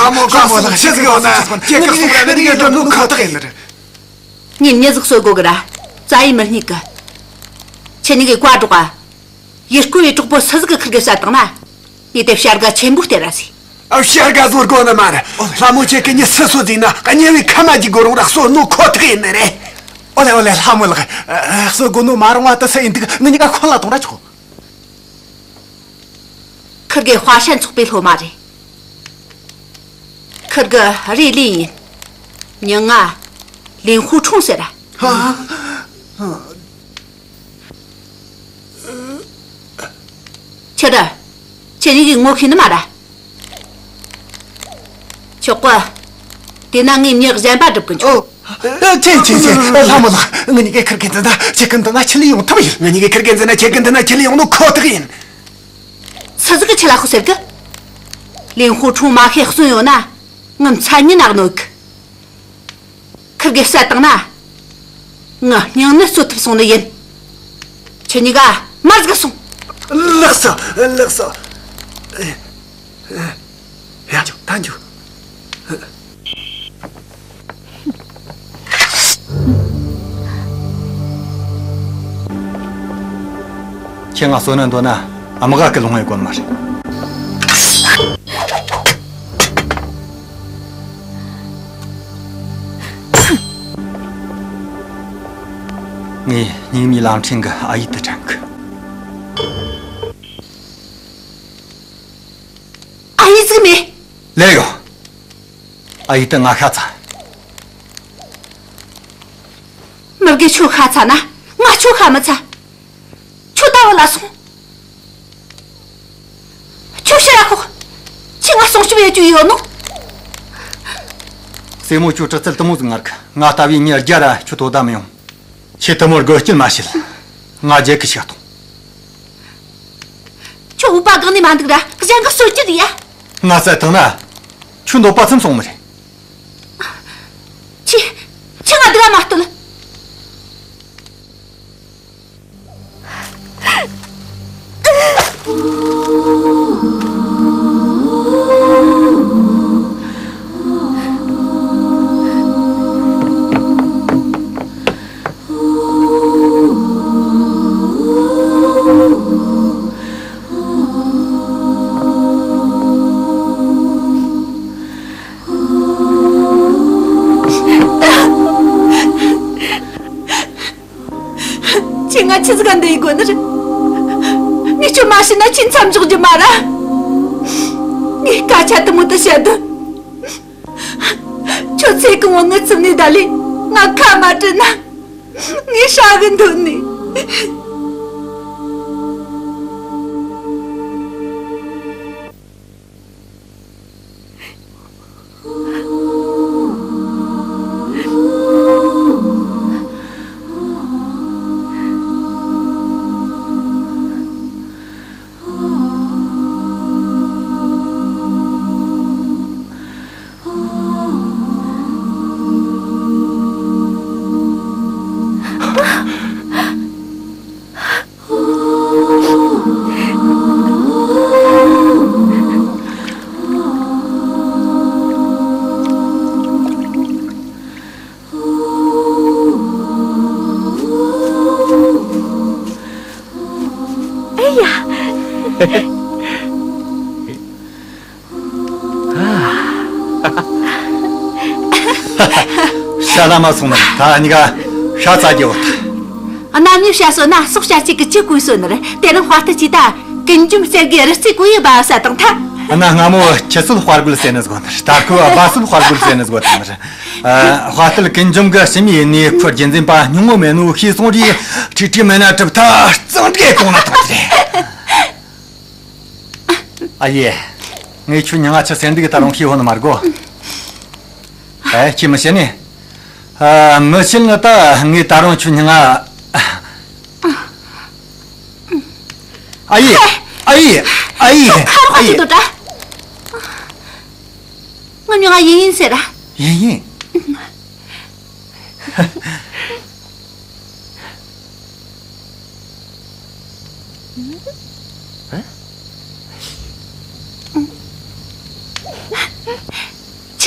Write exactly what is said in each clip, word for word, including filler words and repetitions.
ལྷ་མོ་ལགས། ཁྱེད་ཀྱི་གསུང་ར་ནི་ངས་སྒྲུབ་ནོ་ཁོ་ཐག་ཡིན་ནི་རེད། ངས་མྱི་ཟིག་གསོད་དགོས་གི་ར། རྩ་ཡི་མི་སྙིགས་གི། ཁྱེད་གཉིས་ཀྱིས་བཀའ་སྒྲོགས་ཨ། ཡུལ་སྐོར་བའི་གྲོགས་པོ་སུ་ཟིག་གིས་ཁིར་གེ་བསད་བཏང་ན། ངས་དེ་བྱ་དགའ་ཆེན་པོ་སྟེར་ར་ཟིག། ཨ། བྱ་དགའ་བཟོ་དགོས་ནི་མ་རེད། ལྷ་མོ་ཁྱེད་ཀྱིས་མྱི་སུ་གསོད་ཟེར་ན་དམྱལ་བའི་ཁ་མ་འཇུག་དགོས་རུང་ར་གསོད་ནོ་ཁོ་ཐག་ཡིན་ནི་རེད། ཨོ་ལེ་ཨོ་ལེ། ལྷ་མོ་ལགས། ཨ། གསོད་དགོས་ནོ་མ་རུང་བ་དེ་སུ་ཡིན་འདུག། ངེད་གཉིས་ཀ་ཁོ་ལ་གཏོང་ར་ཆོག། ཁིར་གེ་ཧྭ་ཧྲན་ཚོགས་པའི་སློབ་མ་རེད། ཁིར་གི་རེད་ལིན་ཡིན། མྱིང་ང་ལིན་ཧུ་ཁྲུང་ཟེར། ཧ། ཁྱེད་ར། ཁྱེད་གཉིས་ཀྱིས་ངོ་ཤེས་ནི་མ་ར། ཆོག་གི། དེ་ན་ངས་མྱི་གཞན་པ་སྒྲུབ་གི་འཇུག། ཨོ། ཨ། ཆེ་ཆེ་ཆེ། ལྷ་མོ་ལགས། ངེད་གཉིས་ཀས་ཁིར་གེ་འཛིན་ན་ཁྱེད་ཀྱི་མདུན་ན་ཆི་ལས་ཡོང་ཐབས་ཡོད། ངེད་གཉིས་ཀས་ཁིར་གེ་འཛིན་ན་ཁྱེད་ཀྱི་མདུན་ན་ཆི་ལས་ཡོང་ནོ་ཁོ་ཐག་ཡིན། སུ་ཟིག་གིས་ཁྱེད་ལ་ཧུ་ཟེར་གི། ལིན་ཧུ་ཁྲུང་མ་ཤེས་གསོན་ཡོད་ན། ངའི་མཚན་སྙན་ནག་ནོ་གི། ཁིར་གེ་བསད་བཏང་ན། ངའི་སྙིང་ནད་གསོ་ཐུབ་སོང་ནི་ཡིན། ཁྱེད་གཉིས་ཀ་མར་ཟིག་སོང་། ལགས་སོ། ལགས་སོ། ཡ། འཇུག། ད་འཇུག། ཁྱེད་ང་གསོད་ན་འདོད་ན་དམག་ག་ལོང་ཡེ་དགོས་མ་རེད། ངས་སྙིང་ནས་ལམ་འཕྲང་གི་ཨ་ཡེ་དེ་དྲན་གི། ཨ་ཡེ་ཟིག་མེད། ལོས་ཡོད། ཨ་ཡེ་དེ་ང་ཤ་ཚ། མི་དགེ་ཁྱོད་ཤ་ཚ་ན་ང་ཁྱོད་ཤ་མི་ཚ། ཁྱོད་ད་བུད་ལ་སོང་། ཁྱོད་ཕྱིར་ར་ཤོག། ཁྱོས་ང་སྲུང་སྐྱོབ་ཡེ་རྒྱུ་ཡོད་ནོ། སྲས་མོ། ཁྱོད་དྲག་རྩལ་དེ་མོ་ཟིག་ངར་གི། ང་ལྟ་བུའི་མྱི་བརྒྱ་ར་ཁྱོད་དོ་ཟླ་མི་ཡོང་། ཁྱོས་དེ་མོ་དགོད་སྐྱིད་མ་བྱེད། ང་རྒྱལ་གི་ཞིག་གཏོང་། ཁྱོད་འུ་པ་སྒང་ནས་མ་འདུག་ར་གཞན་གིས་གསོད་རྒྱུ་རེད་ཡ། ང་བསད་བཏང་ན་ཁྱོད་འདོད་པ་ཚིམ་སོང་མི་རེད། ཁྱོས། ཁྱོས་ང་སྡུག་ག་མ་གཏོང་། ཁྱོས་ང་ཆི་ཟིག་ག་འདི་ཡེ་དགོས་ནི་རེད། ངས་ཁྱོད་མ་བྱིན་ན་ཁྱོད་མཚམས་འཇོག་རྒྱུ་མ་ར། ངས་སྐད་ཆ་དེ་མོ་དེ་བཤད་དོན། ཁྱོད་ཚེ་གང་བོ་ངའི་རྩིབ་ནས་བསྡད་ལས་ང་ཁ་མ་བྲལ་ན། ངས་ཧྲ་གི་འདོད་ནས། ཨེ་ཡ། ཤ་ལ་མ་སོང་ན་ད་གཉིས་ཀ་ཤ་ཚ་རྒྱུ་བོ་ད། གནམ་ནས་བྱ་གསོད་ན་སྲོག་བྱ་གཅིག་གིས་ཅི་གོ་གསོད་ནི་རེད། དེ་རིང་དཔའ་རྟུལ་གྱིས་ད་ཀུན་འཇོམས་རྩེ་དགུའི་རི་རྩེ་གོ་ཡི་སྦ་བསད་བཏང་ཐལ། གནའ་སྔ་མོ་ཁྱི་གསོད་དཔའ་རྒོད་ཟེར་ནི་ཟིག་ཡོད་ནི་རེད། ད་ཁོ་སྦ་གསོད་དཔའ་རྒོད་ཟེར་ནི་ཟིག་ཡོད་ནི་རེད། ཨ། དཔའ་རྟུལ་ཀུན་འཇོམས་གི་ཕྱི་མའི་གནས་ཁོ་རྒྱུན་འཛིན་པ་སྙིང་བོ་མེད་ནོ་ཤེས་སོང་རེ། ཁྲིག་ཁྲིག་མེད་ན་གྲུབ་མཐའ་གཙང་སྦྲ་གཏོང་ན་ཐང་རེད། ཨ་ཡེ། ངས་ཁྱོད་མྱིང་ང་ཆི་ཟེར་འདུག་ད་རུང་ཤེས་ཡོད་ནི་མ་རེད་གོ། ཨེ། ཁྱོས་མི་ཤེས་ནི། ཨ། མི་ཤེས་ནི་ད་ངས་ད་རུང་ཁྱོད་མྱིང་ང་། ཨ་ཡེ། ཨ་ཡེ། ཨ་ཡེ། ཁ་རོག་ཨ་ཡེ། ཁ་ཐུག་ད། ངའི་མྱིང་ང་ཡིན་ཡིན་ཟེར་ར། ཡིན་ཡིན།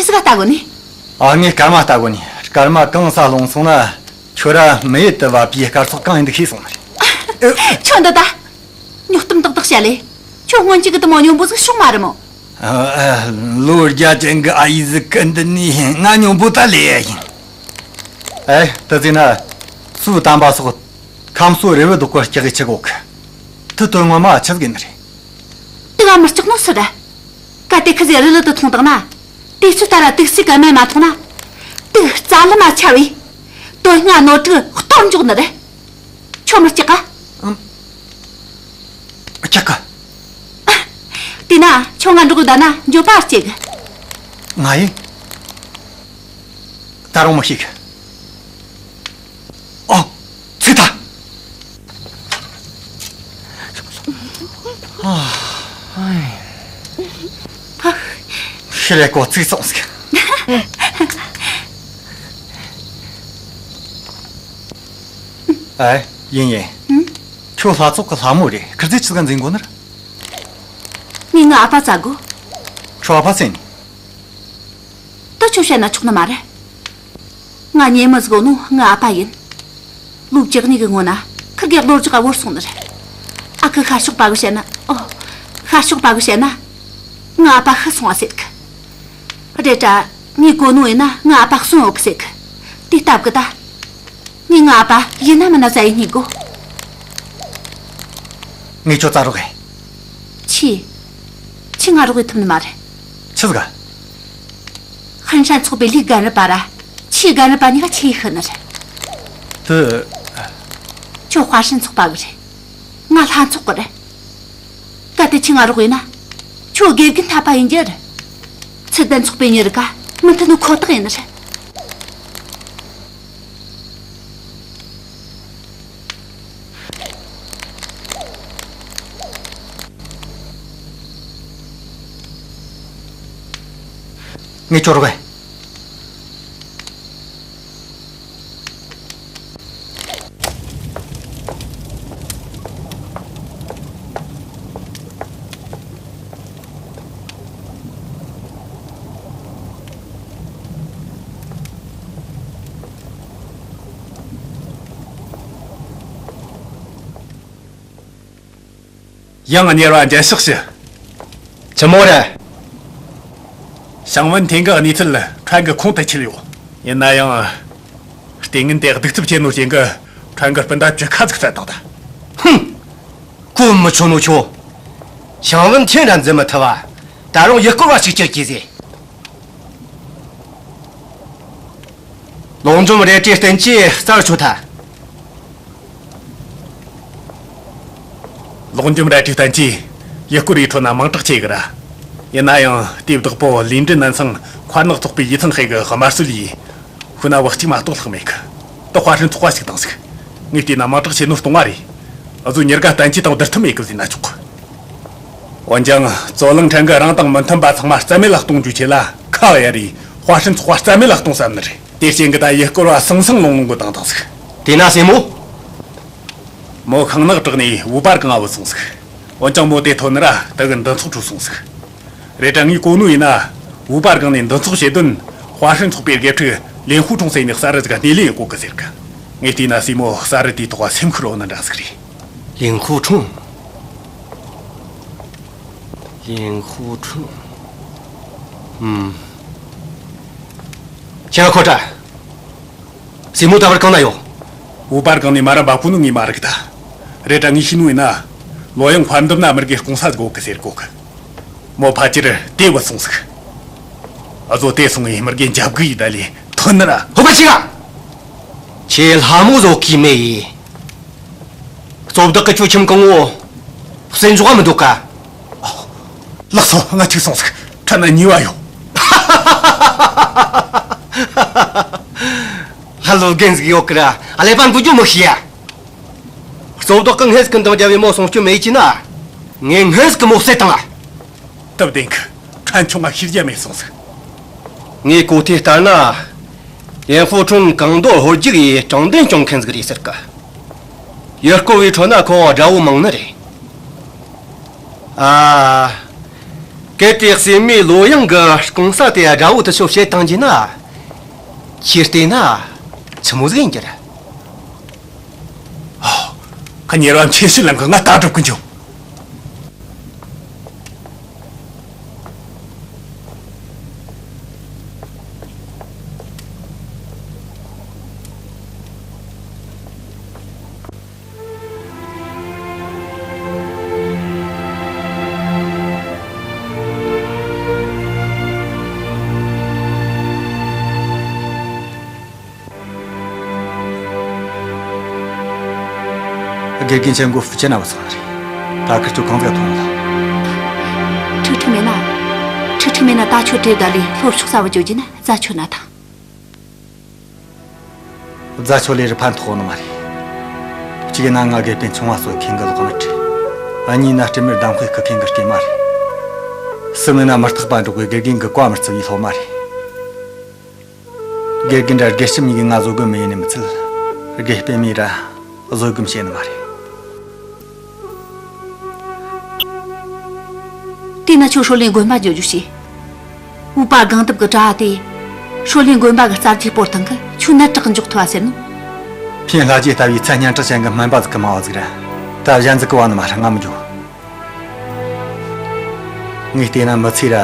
དེ་ག་ལྟ་གོ་ནི། ཨ། ངས་སྐར་མ་ལྟ་གོ་ནི། སྐར་མ་གང་ས་ལྷུང་སོང་ན། ཁྱོད་ར་མི་ཡུལ་དུ་བབས་པའི་སྐར་ཚོགས་གང་ཡིན་འདུག་ཤེས་སོང་ནི་རེད། ཁྱོད་འདི་ད། ཉོག་གཏམ་ཏག་ཏག་བཤད་ལེ། ཁྱོད་སྔོན་ཆད་གི་དེ་མོ་སྙོམས་པོ་ཟིག་བྱུང་མ་རེད་མོ། ཨ། ཨ། ལོ་བརྒྱ་ཅན་གི་ཨ་ཡེ་ཟིག་གི་འདི་ནས་ང་སྙོམས་པོ་ད་ལོས་ཡ་ཡིན། ཨེ། དེ་ཟེར་ན། སུའི་དམ་པ་སོགས་ཁམས་གསོ་རི་བོའི་རྡོ་སྐོར་སྐྱེ་གི་ཆི་གོ་གི། དེ་དོན་ངོ་མ་ཆི་ཟིག་ཡིན་ནི་རེད། དེ་ག་མི་སྐྲག་ནོ་སུ་རེད། གལ་ཏེ་ཁི་ཟེ་རི་ལི་དུ་ཐོང་དང་ན། དེ་ཚོ་ལྟར་དུག་སེ་ག་མེ་མ་ཐོང་ན། དུག་རྩ་ལ་མ་ཆ་བས། དོན་ལྔ་ནོར་དྲུག་གཏོར་འཇོག་ནི་རེད། ཁྱོད་མི་སྐྲག་ག་ཨང་། སྐྲག་ག་དེས་ན་ཁྱོད་ང་འགྲོགས་ད་ན་འགྱོད་པ་སྐྱེ་གི། ང་ཡིན། ད་རུང་མི་ཤེས་གི། ཨོ། ཚིག་ཐ། ཤི་ལེ་ཀོ་ཚིག་སོང་ཟིག། ཨེ། ཡིན་ཡིན། ཁྱོད་ལྷ་ཚོགས་ཀྱི་ལྷ་མོ་རེད། ཁིར་ཚེ་ཆི་ཟིག་འཛིན་གོ་ནི་རེད། ངས་ངའི་ཨ་ཕ་བཙལ་གོ། ཁྱོད་ཨ་ཕ་སུ་ཡིན། ད་ཁྱོད་བཤད་ན་ཆོག་ནི་མ་རེད། ང་ཉེ་མི་ཟིག་ནོ་ངའི་ཨ་ཕ་ཡིན། ལོ་བཅུ་གཉིས་གི་སྔོན་ན་ཁིར་གེ་གློ་རྒྱག་ག་བོར་སོང་ནི་རེད། ཨ་ཁུ་ཤར་ཕྱོགས་པ་གི་བཤད་ན། ཨོ། ཤར་ཕྱོགས་པ་གི་བཤད་ན། ངའི་ཨ་ཕ་ཤི་སོང་བ་ཟེར་གི། རེད་དྲ། ངས་གོ་ནོ་ཡིན་ན་ངའི་ཨ་ཕ་གསོན་ཡོད་གི་ཟེར་གི། དེ་སྟབས་གི་ད། ངས་ངའི་ཨ་ཕ་ཡིན་ན་མིན་ན་བཙལ་ཡེ་རྙེད་དགོ། ངས་ཁྱོད་བཙལ་རོགས་ཡེ། ཁྱོས། ཁྱོས་ང་རོགས་ཡེ་ཐུབ་ནི་མ་རེད། ཆི་ཟིག་ག་ཧན་ཧྲན་ཚོགས་པའི་ལིའུ་རྒན་རབས་པ་ར་ཁྱོའི་རྒན་རབས་པ་གཉིས་ཀ་ཆི་ཡེ་ཤི་ནི་རེད། དེ། ཁྱོད་ཧྭ་ཧྲན་ཚོགས་པ་གི་རེད། ང་ལྷ་ཚོགས་གི་རེད། གལ་ཏེ་ཁྱོས་ང་རོགས་ཡེ་ན། ཁྱོད་དགེ་རྒན་འཐད་པ་ཡིན་རྒྱུ་རེད། ཚུལ་ལྡན་ཚོགས་པའི་མྱི་རིགས་ག་མི་མཐུན་ནོ་ཁོ་ཐག་ཡིན་ནི་རེད། ངས་ཁྱོད་རོགས་ཡེ། ཡང་གཉེར་བ་མཇལ་ཕྱག་ཞུ། ཆི་མོ་རེད། ཞང་ཝན་ཐེན་གི་གནས་ཚུལ་ཕྲན་གི་ཁོང་དུ་ཆུད་ཡོད། ཡིན་ན་ཡང་། ལྟས་ངན་དེ་གདུག་རྩུབ་ཆེ་ནོ་རྐྱེན་གི་ཕྲན་གི་སྤུན་ཟླ་བཅུ་ཁ་ཟིག་བསད་བཏང་ད། ཧུམ། གོ་མི་ཆོད་ནོ་ཁྱོད། ཞང་ཝན་ཐེན་ར་འཛིན་མི་ཐུབ་བ། ད་རུང་ཡུལ་སྐོར་བ་ཞིག་གྱུར་གྱིས་ཟེ། ལོག་འཇོམས་རལ་གྲིའི་བསྟན་བཅོས་རྩད་ཆོད་ཐལ། ལོག་འཇོམས་རལ་གྲིའི་བསྟན་བཅོས་ཡུལ་སྐོར་བའི་ཁྲོད་ན་མིང་གྲགས་ཆེ་གི་ར། ཡིན་ན་ཡང་དེའི་བདག་པོ་ལིན་ཀྲིན་ནན་ཚང་མཁར་ནག་ཚོགས་པའི་ཡི་ཚང་ཧེ་གི་དམར་གསོད་ཡིས། ཤུལ་ན་བ་གཅིག་མ་གཏོགས་ལྷག་མེད་གི། དེ་ཧྭ་ཧྲན་ཚོགས་པ་ཞིག་བཏང་ཟིག། ངས་བལྟས་ན་མིང་གྲགས་ཆེ་ནོ་སྟོང་བ་རེད། འུ་ཚོས་མྱི་དགའ་བསྟན་བཅོས་དང་བསྡུར་ཐབས་མེད་གི་ཟེར་ན་ཆོག་གི། འོན་ཀྱང་རྩོད་གླེང་ཕྲན་གི་རང་དང་མི་མཐུན་པ་ཚང་མ་རྩ་མེད་ལ་གཏོང་རྒྱུའི་ཆེད་ལ་ཁ་གཡར་རེ་ཧྭ་ཧྲན་ཚོགས་པ་རྩ་མེད་ལ་གཏོང་བསམ་ནི་རེད། དེ་རྐྱེན་གི་ད་ཡུལ་སྐོར་བ་སང་སང་ལོང་ལོང་གི་བཏང་བཏང་ཟིག། དེས་ན་སྲས་མོ། མོ་ཤིང་ནག་བྲག་ནས་བུ་པར་གང་ང་བུད་སོང་ཟིག། འོན་ཀྱང་མོ་དེ་ཐོན་ནི་ར་དེ་གི་འདུ་ཚོགས་ཁྲོད་སོང་ཟིག། རེད་དྲ་ངས་གོ་ནོ་ཡིན་ན། བུ་པར་གང་ནས་འདུ་ཚོགས་བྱེད་དོན། ཧྭ་ཧྲན་ཚོགས་པའི་དགེ་ཕྲུག་ལིན་ཧུ་ཁྲུང་ཟེར་ནི་གསར་རུ་ཟིག་སྣེ་ལེན་ཡེ་གོ་གི་ཟེར་གི། ངས་བལྟས་ན་སྲས་མོ་གསར་རུ་དེའི་ཐོག་སེམས་ཁུར་འོ་ན་འདྲ་ཟིག་རེད། ལིན་ཧུ་ཁྲུང་། ལིན་ཧུ་ཁྲུང་། ཨུམ། ཁྱེད་ཁོ་ཏྲ། སྲས་མོ་ད་བར་གང་ན་ཡོད། བུ་པར་གང་ནས་མ་ར་འབབ་གོ་ནོ་ངས་མ་རིག་ད། རེད་དྲ་ངས་ཤེས་ནོ་ཡིན་ན། ལོ་ཡང་ཕར་འདུམ་ན་མི་དགེ་སྐུང་ས་ཟིག་གོ་གི་ཟེར་གོ་གི། མོ་ཕལ་ཆེར་དེ་བུད་སོང་ཟིག། འུ་ཚོ་དེ་སོང་ངས་མི་དགེ་འཇབ་གི་ཡི་ད་ལས་ཐོན་ནི་ར། ཧོ་པ་ཆི་ག་ཁྱེད་ལྷ་མོ་བཟོ་གི་མེད་ཡི། གཙོ་བདག་གི་ཁྱོད་ཁྱིམ་གང་བོ། བསད་འཇོག་ག་མི་འདུག་ག་ལགས་སོ། ང་འཆུག་སོང་ཟིག། ཕྲན་ན་ཉེས་པ་ཡོད། ཧ་ལོ་རྒན་ཟིག་ཡོད་གི་ར། ཀླད་པ་འགུལ་རྒྱུ་མི་ཤེས་ཡ། གཙོ་བདག་གི་སྔས་ཀྱི་འདང་རྒྱབ་བའི་མོ་སྲུང་སྐྱོབ་མེད་ཀྱི་ན། ངས་སྔས་ཀྱི་མོ་བསད་བཏང་ང་། སྟབས་བདེ་གི། ཕྲན་ཆུང་ང་ཤེས་རྒྱ་མེད་སོང་ཟིག། ངས་གོ་ཐོས་ལྟར་ན། ཡན་ཧྥུ་ཁྲུང་གང་དོ་ཧོར་རྒྱུག་ཡིས་དྲང་བདེན་སྐྱོང་མཁན་ཟིག་རེད་ཟེར་གི། ཡུལ་སྐོར་བའི་ཁྲོད་ན་ཁོ་དགྲ་བོ་མང་ནི་རེད། ཨ། གལ་ཏེ་སྲས་མོས་ལོ་ཡང་གི་སྐུ་ས་དེ་དགྲ་བོ་དེ་ཚོ་བྱེད་བཏང་རྒྱུ་ན། ཁྱེད་བལྟས་ན་ཆི་མོ་ཟིག་ཡིན་རྒྱུ་རེད། ཨོ། ཁ་ཉེ་ར་མཁྱེན་ཤེས་ལམ་གི་ང་ལྟ་གྲུབ་གི་འཇུག་དགེ་རྒན་ཆེན་མགོ་ཧྥུ་ཅན་ན་བུད་སོང་རེད། ད་ཁིར་ཆོ་གང་ཟིག་མཐོང་ལ། ཁྲིག་ཁྲིག་མེད་ན། ཁྲིག་ཁྲིག་མེད་ན་ད་ཁྱོད་བྲོས་ད་ལས་ལྷོ་ཕྱོགས་ས་བུད་འགྱོ་རྒྱུ་ན་རྫ་ཆོད་ན་ཐང་། རྫ་ཆོད་ལས་རི་ཕན་ཐོགས་ནི་མ་རེད། གཅིག་ཡིན་ན་ང་དགེ་སྤུན་ཆུང་བ་གསོ་མཁན་གི་ལག་ན་ཁྲིད། གཉིས་ན་སྤྲིན་མེར་གདམ་དཔེ་ཁུར་མཁན་གི་སྐྱེས་མ་རེད། གསུམ་ཡིན་ན་མུ་སྟེགས་པ་འགྲོགས་གི་དགེ་རྒན་གི་བཀའ་མི་བརྩི་བའི་སློབ་མ་རེད། དགེ་རྒན་ར་དགེ་ལྕམ་གཉིས་ཀྱིས་ང་བཟོད་སྒོམ་མི་ཡེད་ནི་མི་ཚད། དགེ་སྤུན་མས་ར་བཟོད་སྒོམ་བྱེད་ནི་མ་རེད། དེས་ན་ཁྱོད་ཧྲོ་ལེན་དགོན་པ་འགྱོ་རྒྱུ་བྱོས། བོད་པ་སྒང་དེབ་ཀྱི་གྲྭ་བ་དེས་ཧྲོ་ལེན་དགོན་པ་གི་རྩ་རྒྱུག་སྤོར་སྟངས་ཀྱིས་ཁྱོད་ནད་དྲག་འཇོག་ཐུབ་བ་ཟེར་ནོ། ཕིན་ལྷ་རྗེ་ལྟ་བུའི་ཚད་སྙན་གྲགས་ཅན་གྱི་སྨན་པ་ཟིག་གིས་སྨྲ་བ་ཟིག་ར། ད་གཞན་ཟིག་གིས་བ་ནི་མ་རེད། ང་མི་འགྱོ། ངས་བལྟས་ན་མི་ཚེ་ར་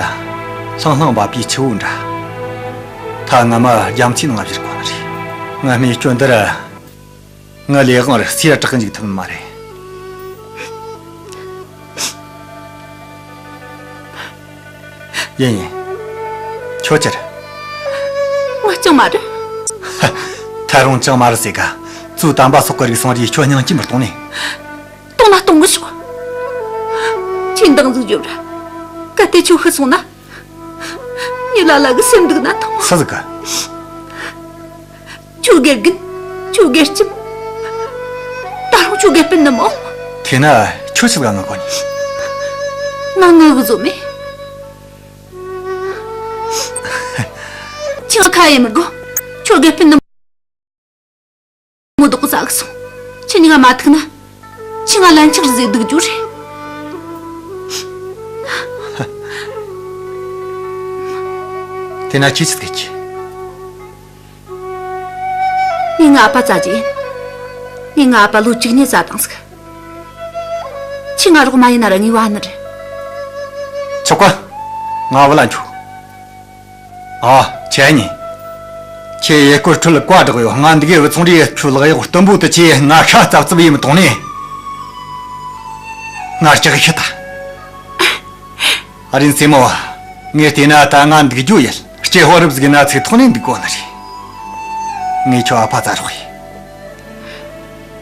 ལྷང་ལྷང་འབབ་པའི་ཆུ་བོ་འདྲ། ད་ང་མ་རྒྱ་མཚོའི་ནང་བཞུར་གོ་ནི་རེད། ང་མི་སྐྱོན་འདི་ར། ང་ལས་དབང་རུ་སུས་ར་དྲག་གི་འཇུག་ཐུབ་ནི་མ་རེད། ཡིན་ཡིན། ཁྱོད་ཅི་རེད། ང་ཅང་མ་རེད། ཧ། ད་རུང་ཅང་མ་རེད་ཟེར་ག། ཙུའུ་དམ་པ་སོགས་ཀྱི་རིགས་སོང་རྗེས་ཁྱོད་སྙིང་སྐྱིད་མི་གཏོང་ནས། གཏོང་ན་གཏོང་གི་ཆོག་ཁྱོས་འདང་ཟིག་རྒྱོབ་ར། གལ་ཏེ་ཁྱོད་ཤི་སོང་ན། མྱི་ལ་ལ་གི་སེམས་སྡུག་ན་ཐང་། སུ་ཟིག་གི། ཁྱོད་དགེ་རྒན། ཁྱོད་དགེ་ལྕམ། ད་རུང་ཁྱོད་དགེ་སྤུན་ནི་མོ། དེས་ན་ཁྱོད་ཆི་ཟིག་ག་ངུ་གོ་ནི། ང་ངུ་གི་བཟོ་མེད། ཁྱོས་ང་ཁ་ཡེ་མི་དགོས། ཁྱོད་དགེ་སྤུན་ནི་མོ་རྡོག་ཟ་གི་སོང་། ཁྱེད་གཉིས་ཀ་མ་ཐུག་ན། ཁྱོས་ང་ལན་ཆགས་རེ་ཟིག་སྡུག་རྒྱུ་རེད། དེས་ན་ཁྱོས་ཆི་ཟིག་གི། ངས་ངའི་ཨ་ཕ་བཙལ་རྒྱུ་ཡིན། ངས་ངའི་ཨ་ཕ་ལོ་བཅུ་གཉིས་བཙལ་བཏང་ཟིག་ཁྱོས་ང་རོགས་མ་ཡས་ན་ར་ངས་བ་ནི་རེད། ཆོག་གི། ང་བུད་ལ་འགྱོ། ཨ། ཁྱེད་གཉིས། ཁྱེད་ཡུལ་སྐོར་ཁྲོད་བཀའ་བསྒྲགས་ཡོད། ང་འདི་གའི་བུ་ཚོང་འདྲ་ཡེ། ཁྱོད་ལག་གཡོག་གཏུམ་པོ་དེ་ཁྱོས་ང་ཤ་རྩབ་རྩུབ་ཡེ་མི་གཏོང་ནས། ང་ལྕགས་ཤི་ཐལ། ཨ་རིན་སྲས་མོ། ངས་བལྟས་ན་ད་ང་འདུག་རྒྱུ་ཡིན། སྐྱེ་ཕོ་རབ་ཟིག་ན་ཚིག་ཐོག་ནས་འདུག་དགོས་ནི་རེད། ངས་ཁྱོད་ཨ་ཕ་བཙལ་རོགས་ཡེ།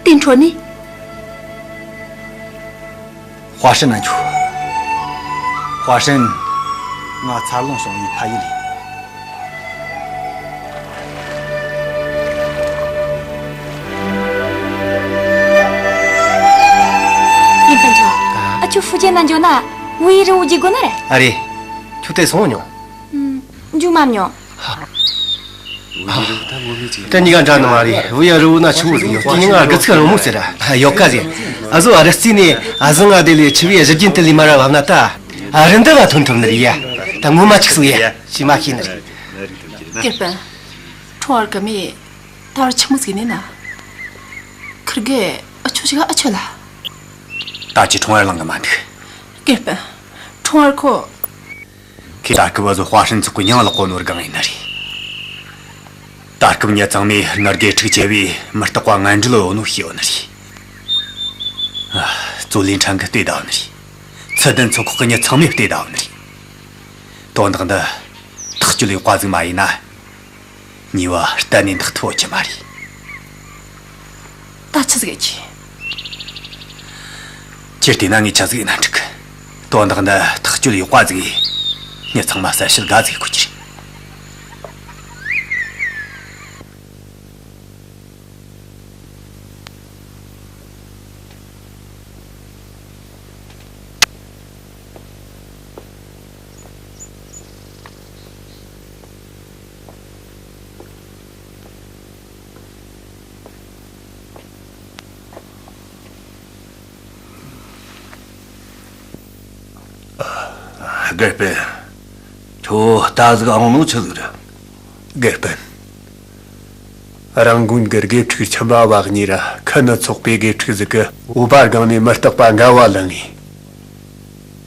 དེ་འཕྲོ་ནས། ཧྭ་ཧྲན་ན་འགྱོ། ཧྭ་ཧྲན། ང་འཚར་ལོངས་བྱུང་བའི་ཕ་ཡུལ་ཡིན། ཡིན་ཕན་ཆོ། ཨ། ཨ་ཁྱོད་ཧྥུ་ཅན་ན་འགྱོ་ན་བུ་ཡུག་རིལ་བོ་རྒྱུག་དགོས་ནི་རེད། ཨ་རེད། ཁྱོད་དེ་སོང་མྱོང་། ཨུམ། འགྱོ་མ་མྱོང་། དེ་གཉིས་ཀ་འདྲ་ནི་མ་རེད། བུ་ཡུག་རིལ་བོ་ན་ཆུ་བོ་ཟིག་ཡོད། དེ་ནི་ང་དགུ་ཚིགས་རིང་མོ་ཟེར་ར། ཡོད་ཀ་ཟེར། ཨ་ཟོ། ཨ་རི་རྩིས་ནས་ཨ་ཟོ་ང་དེ་ལས་ཆུ་བོའི་གཞི་རྒྱུན་དེ་ལས་མར་ར་བབས་ན་ད། ཨ་རི་འདི་བ་ཐོན་ཐུབ་ནི་རེད་ཡ། ད་ངོ་མ་འཕྱུགས་སོང་ཡ། ཞེ་མ་ཤེས་ནི་རེད། དགེ་སྤུན། ཁྲུང་ཨར་གི་མོས་ད་བར་ཆི་མོ་ཟིག་ནས་ན། ཁིར་གེ་ཨ་ཆོ་ཞིག་ཨ་ཆོ་ལ། ད་ཅི་ཁྲུང་ཨར་ལང་གི་མ་འདུག་དགེ་སྤུན། ཁྲུང་ཨར་ཁོ། ཁོས་ད་སྐབས་བཟོ་ཧྭ་ཧྲན་ཚོགས་གི་མྱིང་ལོག་གོ་ནོ་སྒང་ཡིན་ནི་རེད། ད་སྐབས་མྱི་ཚང་མས་ནུ་དགེ་ཕྲུག་ཆེ་བའི་མུ་སྟེགས་པ་ངན་འགྲོ་ལ་ཡོད་ནོ་ཤེས་ཡོད་ནི་རེད། ཙོ་ལིན་ཁྲང་གིས་བལྟས་བསྡད་ནི་རེད། ཚུལ་ལྡན་ཚོགས་ཁག་གི་མྱི་ཚང་མས་བལྟས་བསྡད་ནི་རེད། དོན་དག་འདི་ཐག་གཅོད་ཡག་པ་ཟིག་མ་ཡིན་ན། ཉེས་པ་གཏན་ནས་འདག་ཐུབ་ཀྱི་མ་རེད། ད་ཆི་ཟིག་ཡེད་རྒྱུ། ཁྱེད་བལྟས་ན་ངས་ཆི་ཟིག་ཡེད་ན་འགྲིག་གི། དོན་དག་འདི་ཐག་གཅོད་ཡག་པ་ཟིག་ཡེད། མྱི་ཚང་མ་གསལ་བཤད་དགའ་ཟིག་དགོས་རྒྱུ་རེད། དགེ་སྤུན། ཁྱོད་ད་ཟིག་འོང་ནོ་ཆི་ཟིག་རེད། དགེ་སྤུན། རང་དགོན་གྱི་དགེ་ཕྲུག་ཁྱིམ་པ་བ་གཉིས་ར་ཁུ་ནུ་ཚོགས་པའི་དགེ་ཕྲུག་ཟིག་གིས་འུ་པ་སྒང་ནས་མི་རྟག་པ་འགལ་བ་ལེན་ངེས།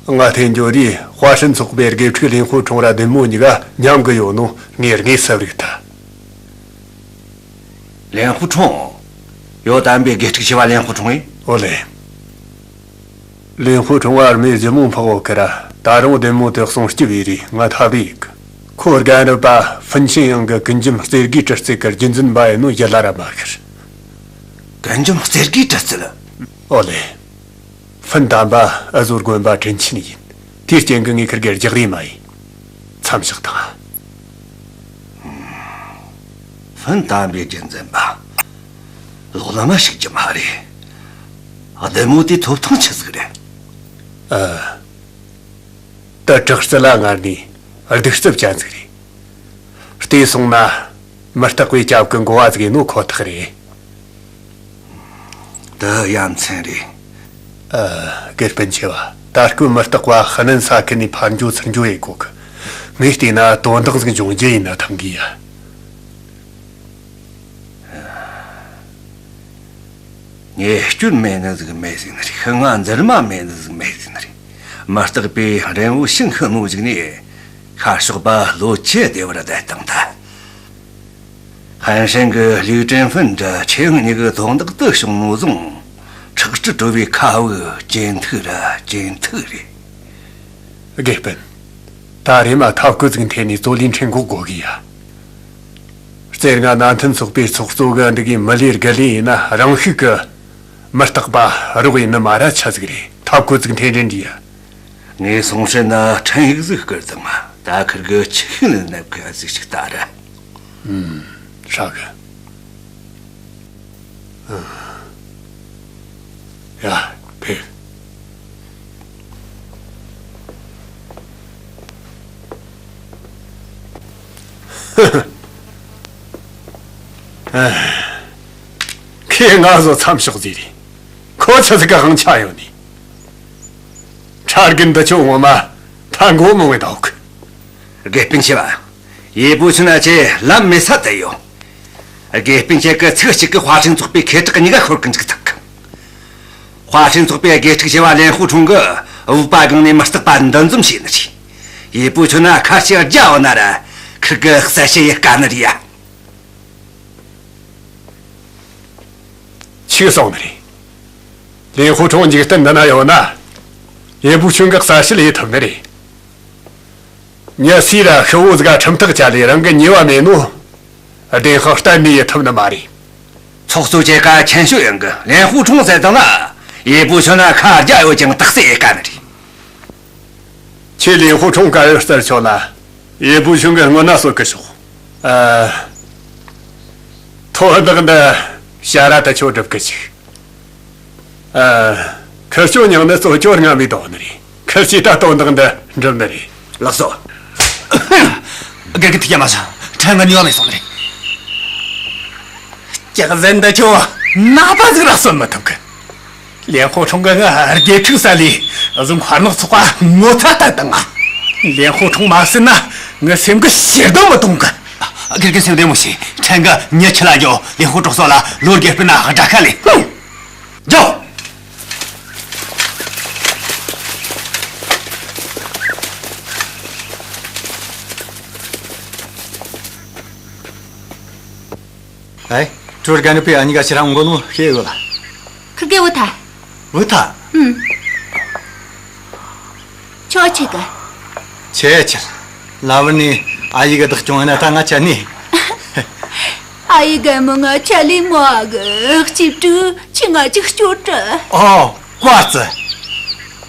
ང་ཐེན་འགྱོ་དུས་ཧྭ་ཧྲན་ཚོགས་པའི་དགེ་ཕྲུག་ལིན་ཧུ་ཁྲུང་ར་བདུད་མོ་གཉིས་ཀ་མཉམ་གི་ཡོད་ནོ་ངས་དངོས་སུ་རིག་ཐལ། ལིན་ཧུ་ཁྲུང་། ཡོ་དམ་པའི་དགེ་ཕྲུག་ཆེ་བ་ལིན་ཧུ་ཁྲུང་ཡིན། ཨོ་ལེ། ལིན་ཧུ་ཁྲུང་བ་རྨས་ལྗིད་མོ་འཕགས་བོ་ཁི་ར་ད་རུང་བདེ་མོ་དེ་གསུང་སྐྱིད་པའི་རིགས་ང་ཐབས་ཡིག་གི། ཁོ་རྒན་རབས་པ་ཧྥིན་ཆིན་ཡང་གི་ཀུན་འཇོམས་རྩེ་དགུའི་གྲི་རྩལ་གི་རྒྱུན་འཛིན་པ་ཡིན་ནོ་ཡིད་ལ་ར་མ་ཤར། ཀུན་འཇོམས་རྩེ་དགུའི་གྲི་རྩལ། ཨོ་ལེ། ཧྥིན་དམ་པ་ཨ་ཟོ་དགོན་པ་དྲིན་ཆེན་ཡིན། དེའི་རྐྱེན་གི་ངས་ཁིར་གེར་རྒྱག་རེས་མ་ཡིན། མཚམས་བཞག་དང་། ཧྥིན་དམ་པའི་རྒྱུན་འཛིན་པ། ལོག་ལ་མ་ཞིག་རྒྱུ་མ་རེད། བདེ་མོ་དེའི་ཐོབ་ཐང་ཆི་ཟིག་རེད། ཨ། དེ་དྲག་རྩལ་ལ་ངར་ནས་གདུག་རྩུབ་ཅན་ཟིག་རེད། བལྟས་སོང་ན་མི་རྟག་པའི་སྐྱབས་ཀྱི་འགོ་བ་ཟིག་ཡིན་ནོ་ཁོ་ཐག་རེད། དེ་ཡ་མཚན་རེད། ཨ། དགེ་སྤུན་ཆེ་བ། ད་སྐུ་མི་རྟག་པ་ཧི་ནན་ས་ཁུལ་ནས་ཕར་འགྱོ་ཚུར་འགྱོ་ཡེ་གོ་གི། ངས་བལྟས་ན་དོན་དག་ཟིག་འབྱུང་རྒྱུ་ཡིན་ན་ཐང་གི་ཡ། ངས་སྐྱོན་མེད་ནི་ཟིག་མེད་ཟིག་ནི་རེད། ཤི་ང་འཛུལ་མ་མེད་ནི་ཟིག་མེད་ཟིག་ནི་རེད། མི་རྟག་པའི་རེན་བུ་ཤིང་ཤི་ནོ་ཟིག་ནས་ཤར་ཕྱོགས་པ་ལོ་ཆེ་བདེ་བར་བསྡད་བཏང་ཐལ། ཧན་ཧྲན་གི་ལིའུ་ཀྲེང་ཧྥིན་འདྲ་ཆེ་ངུ་གཉིས་གི་དོན་དག་དེ་བྱུང་ནོ་བཟུང་། ཁྲག་དྲི་བྲོ་བའི་ཁ་བུ་ཇེ་མཐུག་ར་ཇེ་མཐུག་རེད། དགེ་སྤུན། ད་རེས་མ་ཐབས་བཀོད་ཟིག་འཐེན་ནས་ཙོ་ལིན་ཁྲིན་འགོག་དགོ་གི་ཡ། རྩེར་ང་ནན་ཐན་ཚོགས་པའི་ཚོགས་གཙོ་གི་འདི་གི་མི་ལས་དགེ་ལས་ཡིན་ན་རང་ཤུགས་གི་མི་རྟག་པ་རོགས་ཡིན་ནི་མ་ར་ཆ་ཟིག་རེད། ཐབས་བཀོད་ཟིག་འཐེན་རན་འདི་ཡ། ངས་སོང་ཤེ་ན་ཁྲན་ཡིག་ཟིག་བསྐུར་དང་། ད་ཁིར་གི་ཆི་ཤིག་ནི་ནབ་གི་ཟིག་ཞིག་ལྟ་ར། ཨུམ། ཧྲ་གི། ཡ། ཕེབས། ཁྱེད་ང་ཚོ་མཚམས་ཕྱོགས་ཟིག་རེད། ཁོ་ཆི་ཟིག་གི་དབང་ཆ་ཡོད་ནི། ཁྲ་རྒན་འདི་ཆོ་ངོ་མ་ཐ་མགོ་མང་བའི་ཟློག་གི། དགེ་སྤུན་ཆེ་བ། ཡེ་པུ་ཆུན་ན་ཆེ་ལམ་མེད་ས་དེ་ཡོད། དགེ་སྤུན་ཆེ་གི་ཚིག་གཅིག་གི་ཧྭ་ཧྲན་ཚོགས་པའི་ཁེ་གྲགས་གཉིས་ཀ་ཤོར་གི་འཇུག་ཐུབ་གི། ཧྭ་ཧྲན་ཚོགས་པའི་དགེ་ཕྲུག་ཆེ་བ་ལེན་ཧུ་ཁྲུང་གིས་བོད་པ་སྒང་ནས་མི་རྟག་པ་འདུ་འཛོམས་བྱས་ནི་རེད། ཡེ་པུ་ཆུན་ན་ཁ་ཤས་རྒྱ་ཡོད་ན་ར་ཁིར་གི་གསལ་བཤད་ཡེ་དཀའ་ནི་རེད་ཡ། ཆི་གི་སོང་ནི་རེད། ལེན་ཧུ་ཁྲུང་འཇིག་རྟེན་འདི་ན་ཡོད་ན། ཡེ་པུ་ཆུན་གི་གསལ་བཤད་ཡེ་ཐུབ་ནི་རེད། མྱི་སུས་ར་ཤི་བོ་ཟིག་ག་ཁྲིམས་ཐག་བཅད་ལས་རང་གི་ཉེས་པ་མེད་ནོ། བདེན་དཔང་གཏན་ནས་ཡེ་ཐུབ་ནི་མ་རེད། ཚོགས་གཙོ་ཁྱེད་ཀ་ཁྱད་ཆོས་ཡོད་གི། ལེན་ཧུ་ཁྲུང་ཟེར་དང་ན། ཡེ་པུ་ཆུན་ན་ཁ་རྒྱ་ཡོད་ཀྱང་རྟགས་གསལ་ཡེ་དཀའ་ནི་རེད། ཁྱེད་ལེན་ཧུ་ཁྲུང་ག་ཡོད་རྩར་ཆོག་ན། ཡེ་པུ་ཆུན་གི་སྔོན་ན་གསོད་གི་ཤོག་ཨ། དོན་དག་འདི་ཞ་ར་ད་ཆོ་སྒྲུབ་གི་ཅིག་ཨ། ཁིར་ཆོ་མྱིང་ནི་གཙོ་ཆོ་རྔ་མའི་དོན་ནི་རེད། ཁིར་ཆོས་ད་དོན་དག་འདི་འགྲུབ་ནི་རེད། ལགས་སོ། དགེ་རྒན་ཐུགས་ཡ་མ་ཟ། ཕྲན་ང་ཉོ་བ་མེད་སོང་ནི་རེད། སྐྱག་ཟན་འདི་ཆོ་ནག་པ་ཟིག་ར་གསོད་མི་ཐུབ་གི། ལེན་ཧོ་ཁྲུང་གི་ང་དགེ་ཕྲུག་ས་ལས་བཟུང་ཧར་ནག་ཚོགས་པ་ངོ་ཚ་ལྟ་དང་། ལེན་ཧོ་ཁྲུང་མ་བསད་ན་ངའི་སེམས་གི་ཞེ་སྡང་མི་གཏོང་གི། དགེ་རྒན་སེམས་བདེ་མོ་བྱོས། ཕྲན་གི་མྱི་ཁྲིད་ལ་འགྱོ། ལེན་ཧོ་ཁྲུང་གསོད་ལ་ལོ་དགེ་སྤུན་ན་དགྲ་ཁ་ལས། ཧུང་། འགྱོ། ཨེ། ཀྲུའུ་རྒན་པས་ཨ་ནི་ག་ཕྱིར་འོང་གོ་ནོ་ཤེས་ཡོད་ལ། ཁིར་གེ་བུ་ཐ། བུ་ཐ། ཨུམ། ཁྱོ་ཆེ་གི། ཆེ་ཆེ། ལ་བུ་ནི་ཨ་ཡེ་གི་བདག་སྐྱོང་ཡིན་ན་ད་ང་ཆ་ནི། ཨ་ཡེ་གི་མི་ང་ཆ་ལི་མོ་ཨ་གི་གཅིག་ཏུ་ཁྱི་ང་གཅིག་སྐྱོར་དྲ། ཨོ། ཀ་ཙི།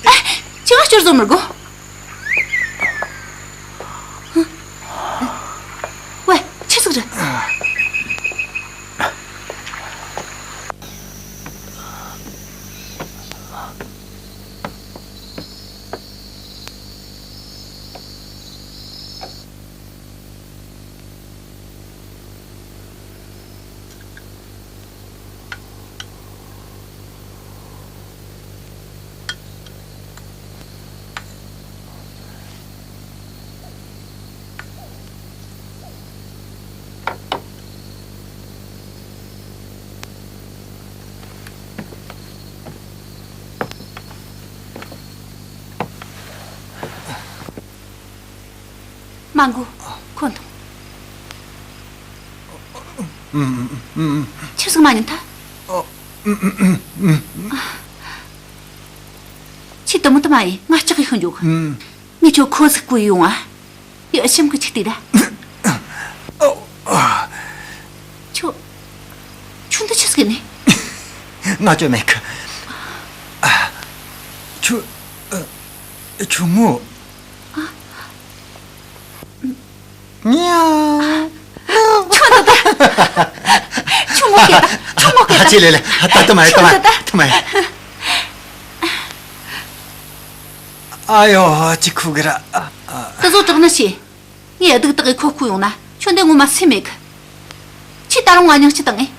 ཨ། ཁྱི་ང་སྐྱོར་བཟོ་མི་དགོ། ཝེ། ཆི་ཟིག་རེད། མ་འགོ། ཁོ་འཐུང་། ཆི་ཟིག་མ་ཉན་ཐལ། ཁྱོས་དེ་མོ་དེ་མ་ཡེད། ང་ལྕག་གི་ཤིང་འཇོག་གི། ངས་ཁྱོད་ཁོ་ཟིག་བསྐོལ་ཡོང་ང་། ཡ། ཞིམ་གི། ཅིག་ལྟོས་དང་། ཁྱོད། ཁྱོད་འདི་ཆི་ཟིག་ནི། ང་ཅོ་མེད་གི། ཨ། ཁྱོད། ཨ། ཁྱོད་ངོ་། ཉ། ཁྱོད་འདི་ད། ཁྱོད་ངོ་སྐད་ད། ཁྱོད་ངོ་སྐད་ད། ཅི་ལེ་ལེ། ད་ད་མ་ཡེད། ད་མ་ཡེད། ད་མ་ཡེད། ཨ་ཡོ། ཅི་ཁུ་གི་ར། ཨ། ཨ། དེ་ཚོ་དྲག་ནི་ཤེས། ངས་སྡུག་དག་གི་ཁོ་བསྐོལ་ཡོང་ན་ཁྱོད་འདི་ངོ་མ་སེམས་མེད་གི། ཁྱོས་ད་རུང་ང་སྙིང་རྗེ་བཏང་ངས།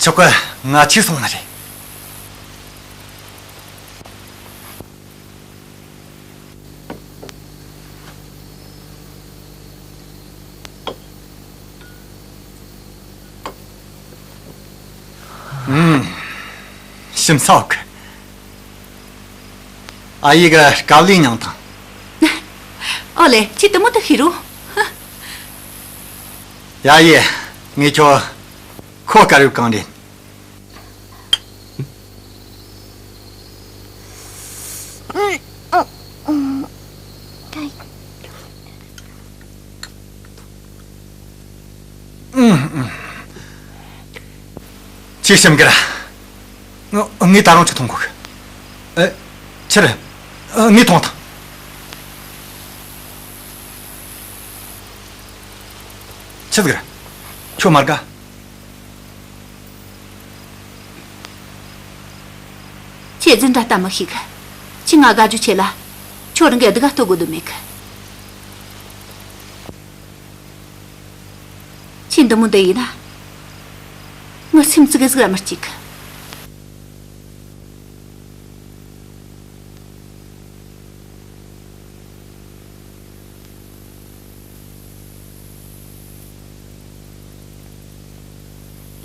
ཆོག་གི། ང་ཆི་སོང་ནི་རེད། ཨུམ། ཞིམ་ས་ཡོད་གི། ཨ་ཡེ་གི་དཀའ་ལས་མྱངས་དང་། ཨོ་ལེ། ཁྱོས་དེ་མོ་དེ་ཤེས་རོ། ཡ་ཡེ། ངས་ཁྱོད་ཁོ་དཀར་ཡོད་གང་རེད། ཁྱོས་ཞིམ་གི་ར། ངས་ད་རུང་ཅིག་འཐུང་དགོས་གི། ཨེ། ཆི་རེད། ཨ། ངས་འཐུང་དང་། ཆི་ཟིག་རེད། ཁྱོད་མ་དགའ། ཁྱོས་རྫུན་འདྲ་ལྟ་མི་ཤེས་གི། ཁྱོས་ང་དགའ་རྒྱུ་ཆེ་ལ། ཁྱོད་རང་གི་སྡུག་ག་ལྟོ་གོ་དོན་མེད་གི། ཁྱོས་འདི་མོ་འདི་ཡེད་ན། ངའི་སེམས་ཙིག་གེ་ཟིག་ར་མི་སྐྱིད་གི།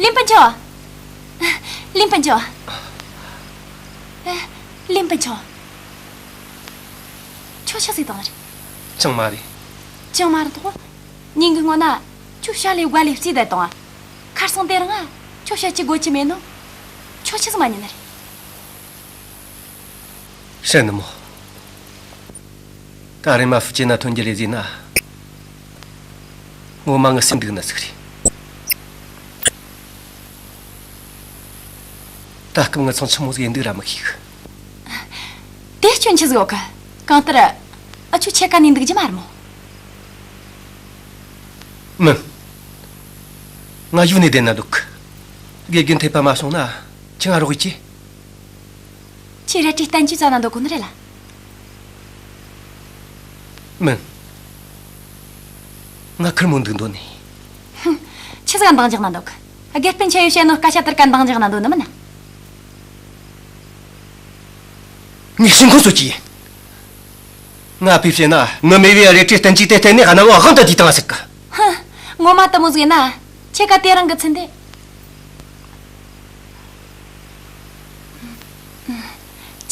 ལིན་ཕུན་ཆུང་། ལིན་ཕུན་ཆུང་། ཨ། ལིན་ཕུན་ཆུང་། ཁྱོད་ཆི་ཟིག་བཏང་ནི་རེད། ཅང་མ་རེད། ཅང་མ་རེད་དོ། ཉིན་གི་སྔོན་ན་ཁྱོད་ཞྭ་ལས་སྒ་ལས་རྩེས་བསྡད་བཏང་ང་། ཁར་སང་དེ་རིང་ང་ཁྱོད་ཞྭ་ཅིག་དགོས་ཀྱི་མེད་ནོ། ཁྱོད་ཆི་ཟིག་མ་ཉན་ནི་རེད། ཧྲན་ནི་མོ། ད་རེམ་མ་ཧྥུ་ཅན་ན་ཐོན་རྒྱུ་རེད་ཟེར་ན། ངོ་མ་ངའི་སེམས་སྡུག་ནི་ཟིག་རེད། ད་སྐབས་ངི་ཚང་ཆི་མོ་ཟིག་ཡིན་འདུག་ར་མི་ཤེས་གི། དེ་སྐྱོན་ཆི་ཟིག་ཡོད་གི། གང་ལྟར་ཨ་ཆོ་ཁྱེད་ཀ་ནས་འདུག་རྒྱུ་མ་རེད་མོ། མིན། ང་གཞུག་ནས་བསྡད་ན་འདོད་གི། དགེ་རྒན་འཐད་པ་མ་སོང་ན་ཁྱེད་ང་རོགས་ཡེད་ཀྱི། ཁྱེད་རལ་གྲི་བསྟན་བཅོས་རྩ་ན་འདོད་གོ་ནི་རེད་ལ། མིན། ང་ཁེར་མོ་འདུག་འདོད་ནི། ཧུམ། ཆི་ཟིག་ག་འདང་རྒྱག་ན་འདོད་གི། དགེ་སྤུན་ཆ་ཡོས་བཤད་ནོ་སྐད་ཆ་དེར་ག་འདང་རྒྱག་ན་འདོད་ནི་མིན་ན། ངས་ཤིང་ཁོ་གསོད་ཀྱི་ཡིན། ང་ཕས་བཤད་ན་ངི་མེས་པོས་རལ་གྲི་བསྟན་བཅོས་དེ་བསྟན་ནས་གནམ་འོག་དབང་དུ་བསྡུས་བཏང་ཟེར་གི། ཧུམ། ངོ་མ་དེ་མོ་ཟིག་ཡིན་ན་ཁྱེད་ཀ་དེ་རིང་གི་ཚུལ་འདི།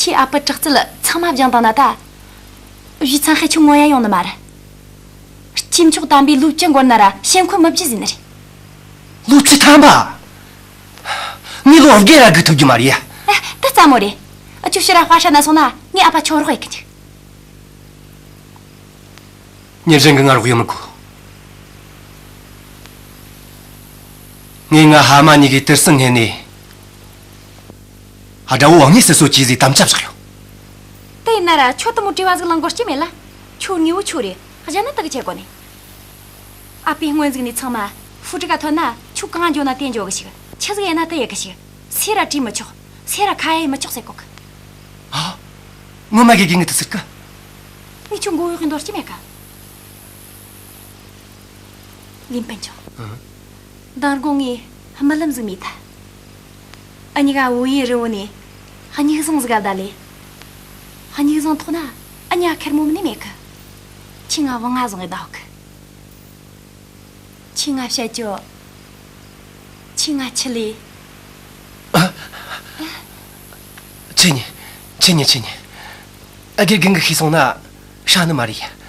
ཁྱེད་ཨ་ཕའི་དྲག་རྩལ་ཚང་མ་སྦྱངས་བཏང་ན་ད། བཞེས་ཚང་ཧེ་ཆུང་ངོ་ཡ་ཡོང་ནི་མ་རེད། སྐྱེས་མཆོག་དམ་པས་ལོ་བཅུ་འགོར་ན་ར་ཞེན་ཁོག་མི་བརྗེད་ཟེར་ནི་རེད། ལོ་བཅུ་ཐམ་པ། ངས་ལོ་བརྒྱད་ར་སྒུག་ཐུབ་རྒྱུ་མ་རེད་ཡ། ཨེ། ད་སླ་མོ་རེད། ཨ་ཅོ་ཕྱིར་ར་དཔའ་ཧྲ་ན་སོང་ན་ངས་ཨ་ཕ་ཁྱོད་རོགས་ཡེད་གི་འཇུག་ཉིན་རྒྱུན་གི་ང་རོགས་ཡེད་མི་དགོས། ངས་ང་ཕ་མ་གཉིས་ཀའི་དུར་ས་བརྔོས་ནས། དགྲ་བོ་དབང་ངེས་སུ་གསོད་ཀྱིས་ཟེར་དམ་བཅའ་བཞག་ཡོད། དེ་ཡིན་ན་ར་ཁྱོད་དེ་མོ་བྲེལ་བ་ཟིག་ལངས་དགོས་རྒྱུ་མེད་ལ། ཁྱོད་དངོས་པོ་ཁྱོད་རེད། གཞན་ན་དག་ཆེ་གོ་ནས། ཨ་ཕས་སྔོན་ཟིག་ནས་ཚང་མ་ཧྥུ་ཀྲི་ཀ་ཐོན་ན་ཁྱོད་གང་འགྱོ་ན་དེ་འགྱོ་གི་ཞིག་ཆི་ཟིག་ཡིན་ན་དེ་ཡེད་གི་ཞིག་སུ་ར་དྲིས་མི་ཆོག་སུ་ར་ཁ་ཡེ་མི་ཆོག་ཟེར་གོ་གི། ཨ། ངོ་མ་དགེ་རྒན་གིས་དེ་ཟེར་གི། ངས་ཁྱོད་མགོ་གཡོག་གི་འདོར་རྒྱུ་མེད་ག། ལིན་ཕུན་ཆུང་། ཨང་། མདང་དགོང་ངས་རྨི་ལམ་ཟིག་རྨིས་ཐལ། འུ་གཉིས་ཀ་བོད་ཡུལ་རི་བོ་ནས་སྙུག་ཟུང་ཟིག་ག་བསྡད་ལེ། སྙུག་ཟུང་ཐོག་ན་འུ་གཉིས་ཁེར་མོ་མིན་ནི་མེད་གི། ཁྱོས་ང་བུང་ང་བཟུང་ངས་བསྡད་ཡོད་གི། ཁྱོས་ང་བཤད་རྒྱུ། ཁྱོས་ང་འཆི་ལེ། ཨ། འཆི་ཉེན། འཆི་ཉེན། འཆི་ཉེན། ཨ། དགེ་རྒན་གིས་ཤེས་སོང་ན། ཆ་ནི་མ་རེད་ཡ།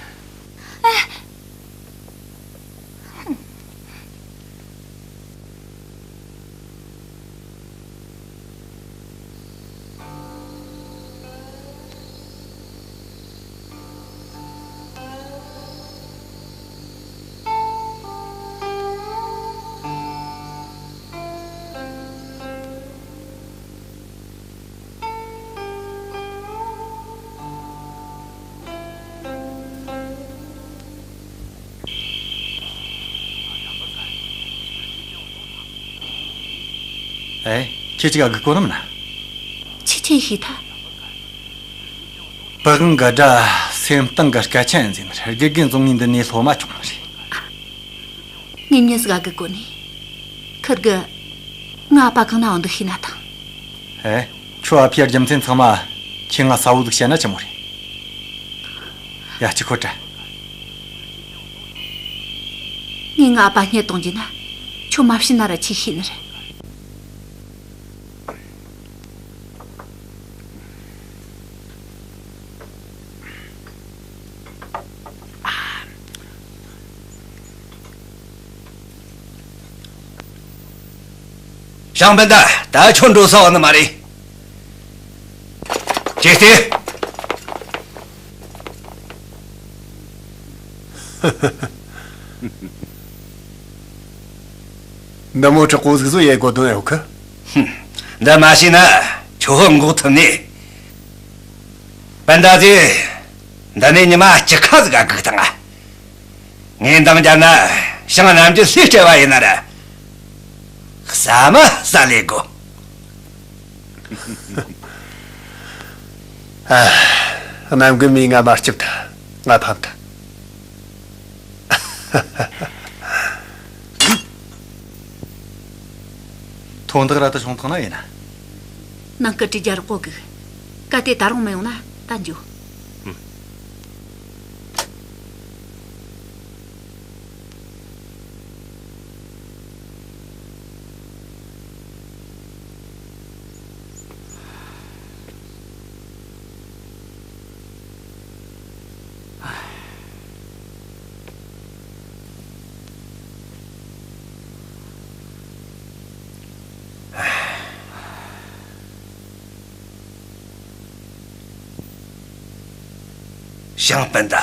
ཨེ། ཁྱེད་ཅིག་ག་སྒུག་གོ་ནམ་ན། ཁྱེད་ཆི་ཤེས་ཐལ། པི་ཝང་གི་དགྲ་སེམས་གཏིང་གི་སྐད་ཆ་ཡིན་ཟེར་ནི་རེད། དགེ་རྒན་བཙོང་ངས་འདི་ནས་སློབ་མ་བྱུང་ནི་རེད། ངས་མྱི་ཟིག་ག་སྒུག་གོ་ནི། ཁིར་གི་ང་ཨ་ཕ་གང་ན་འོང་འདུག་ཤེས་ན་ཐང་། ཨེ། ཁྱོད་ཨ་ཕའི་རྒྱུ་མཚན་ཚང་མ་ཁྱེད་ང་གསལ་བོ་ཟིག་བཤད་ན་ཆི་མོ་རེད། ཡ། ཅིག་ཤོད་དྲ། ངས་ང་ཨ་ཕ་སྙད་གཏོང་རྒྱུ་ན་ཁྱོད་མ་བྱིན་ན་ར་ཆི་ཤེས་ནི་རེད། ཞང་སྤུན་ཟླ། ད་ཁྱོད་འགྲོ་ས་ཡོད་ནི་མ་རེད། ཅེས་ཏེ། འདི་མོ་དྲག་པོ་ཟིག་བཟོ་ཡེ་དགོས་དོན་ཡོད་གི། ཧུམ། འདི་མ་བྱས་ན་ཁྱོད་འགོག་ཐུབ་ནི། སྤུན་ཟླ་ཚོས་འདི་ནས་ཉི་མ་བཅུ་ཁ་ཟིག་ག་སྒུག་བཏང་ང་། ངས་འདང་བརྒྱབ་ན་ཞང་རྣམ་རྒྱལ་སླེ་སྤྲད་པ་ཡིན་ན་ར། ཟ་མ་ཟ་ལས་དགོས། ཨ། གནམ་རྒན་མས་ང་མར་སྐྱུར་ཐལ། ང་ཕམ་ཐལ། དོན་དག་ར་ད་བྱུང་ཐང་ན་ཡིན་ན། ནང་སྐད་དྲིས་རྒྱ་རོགས་གོ་གི། གལ་ཏེ་ད་རུང་མི་ཡོང་ན་ད་འགྱོ། ཞང་སྤུན་ཟླ།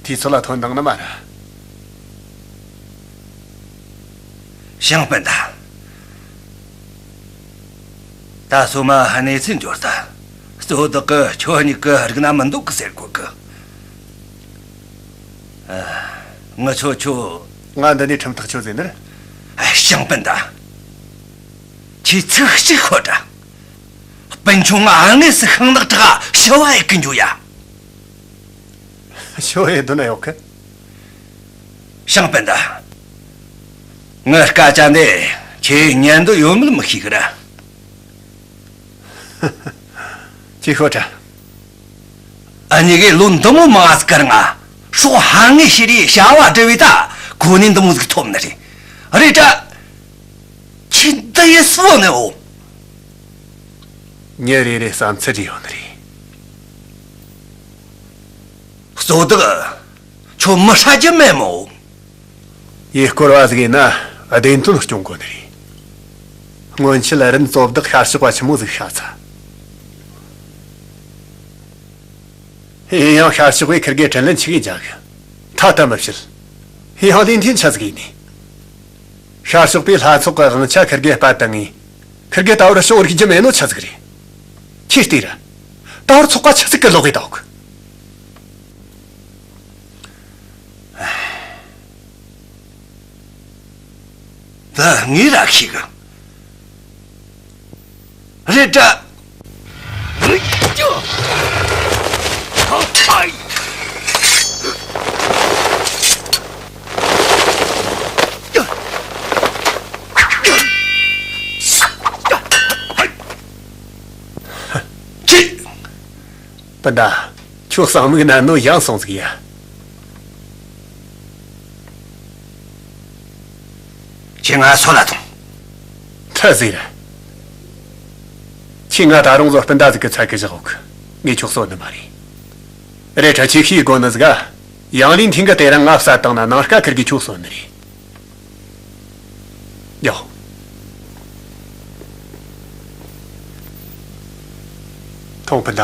དུས་ཚོད་ལ་ཐོན་དང་ནི་མ་ར། ཞང་སྤུན་ཟླ། ད་སོ་མ་གནས་ཚུལ་འབྱོར་ད། གཙོ་བདག་གི་ཁྱོད་གཉིས་ཀྱི་རིག་ན་མི་འདུག་གི་ཟེར་གོ་གི། ཨ། ངི་ཆོ་ཆོ། ང་འདི་ནས་ཁྲིམས་ཐག་ཆོད་ཟེར་ནི་རེད། ཞང་སྤུན་ཟླ། ཁྱོས་ཚིག་གཅིག་ཤོད་དྲ། སྤུན་ཆུང་ང་དངོས་སུ་ཤིང་ནག་ཁྲག་ཞུ་བ་ཡེ་གི་འགྱོ་ཡ། ཞུ་བ་ཡེ་དོན་ན་ཡོད་གི། ཞང་སྤུན་ཟླ། ངའི་སྐད་ཆ་འདི་ཁྱོས་ཉན་འདོད་ཡོད་མེད་མི་ཤེས་གི་ར། ཅིག་ཤོད་དྲ། འུ་གཉིས་ཀས་ལོ་འདི་མོ་མང་ཟིག་གི་རིང་ང་སྲོག་ཧ་ངེ་ཤི་རེ་བྱ་བ་སྒྲུབ་བས་ད་གོ་གནས་འདི་མོ་ཟིག་ཐོབ་ནི་རེད། རེད་དྲ། ཁྱོས་འདི་ཡེ་སུ་ནི་འོ། མྱི་རེ་རེ་བསམ་ཚུལ་རེ་ཡོད་ནི་རེད། གཙོ་བདག། ཁྱོད་མི་ཧྲ་རྒྱུ་མེད་མོ། ཡུལ་སྐོར་བ་ཟིག་ཡིན་ན་བདེན་དོན་སྐྱོང་དགོས་ནི་རེད། སྔོན་ཆད་རིན་གཙོ་བདག་ཤར་ཕྱོགས་པ་ཆི་མོ་ཟིག་ཤ་ཚ། ཡིན་ཡང་ཤར་ཕྱོགས་པས་ཁིར་གེ་དྲིན་ལན་ཆི་གེ་འཇལ་གི། ཐ་ད་མི་བཤད། ཡིན་ཡང་ལས་འཐེན་ཆ་ཟིག་ཡིན་ནི། ཤར་ཕྱོགས་པས་ལྷ་ཚོགས་ཀྱི་དབང་ཆ་ཁིར་གེ་སྤར་བཏང་ངས། ཁིར་གེ་ད་བར་ཕྱོགས་རིག་རྒྱུ་མེད་ནོ་ཆ་ཟིག་རེད། ཁྱོས་བལྟས་ར། ད་བར་ཚོགས་པ་ཆི་ཟིག་གི་ལོག་གི་ད་འོག། ད་ངས་ར་ཤེས་གི། རེད་དྲ། ཁྱེད། སྤུན་ཟླ། ཁྱོད་གསང་མིག་ནན་ནོ་ཡང་སོང་ཟིག་ཡ། ཁྱེད་ང་སོད་ལ་ཐོངས། ཐ་ཟེར། ཁྱེད་ང་ད་རུང་བཟོ་སྤུན་ཟླ་ཟིག་གི་ཚད་གི་བཞག་འོག་གི། ངས་ཁྱོད་གསོད་ནི་མ་རེད། རེད་དྲ་ཆེ་ཤོས་དགོ་ནི་ཟིག་ག། ཡང་ལིན་ཐིང་གི་དེ་རིང་ང་བསད་བཏང་ན་ནངས་ཀ་ཁིར་གི་ཁྱོད་གསོད་ནི་རེད། ཡོ། ཐོང་ཕུ་ད།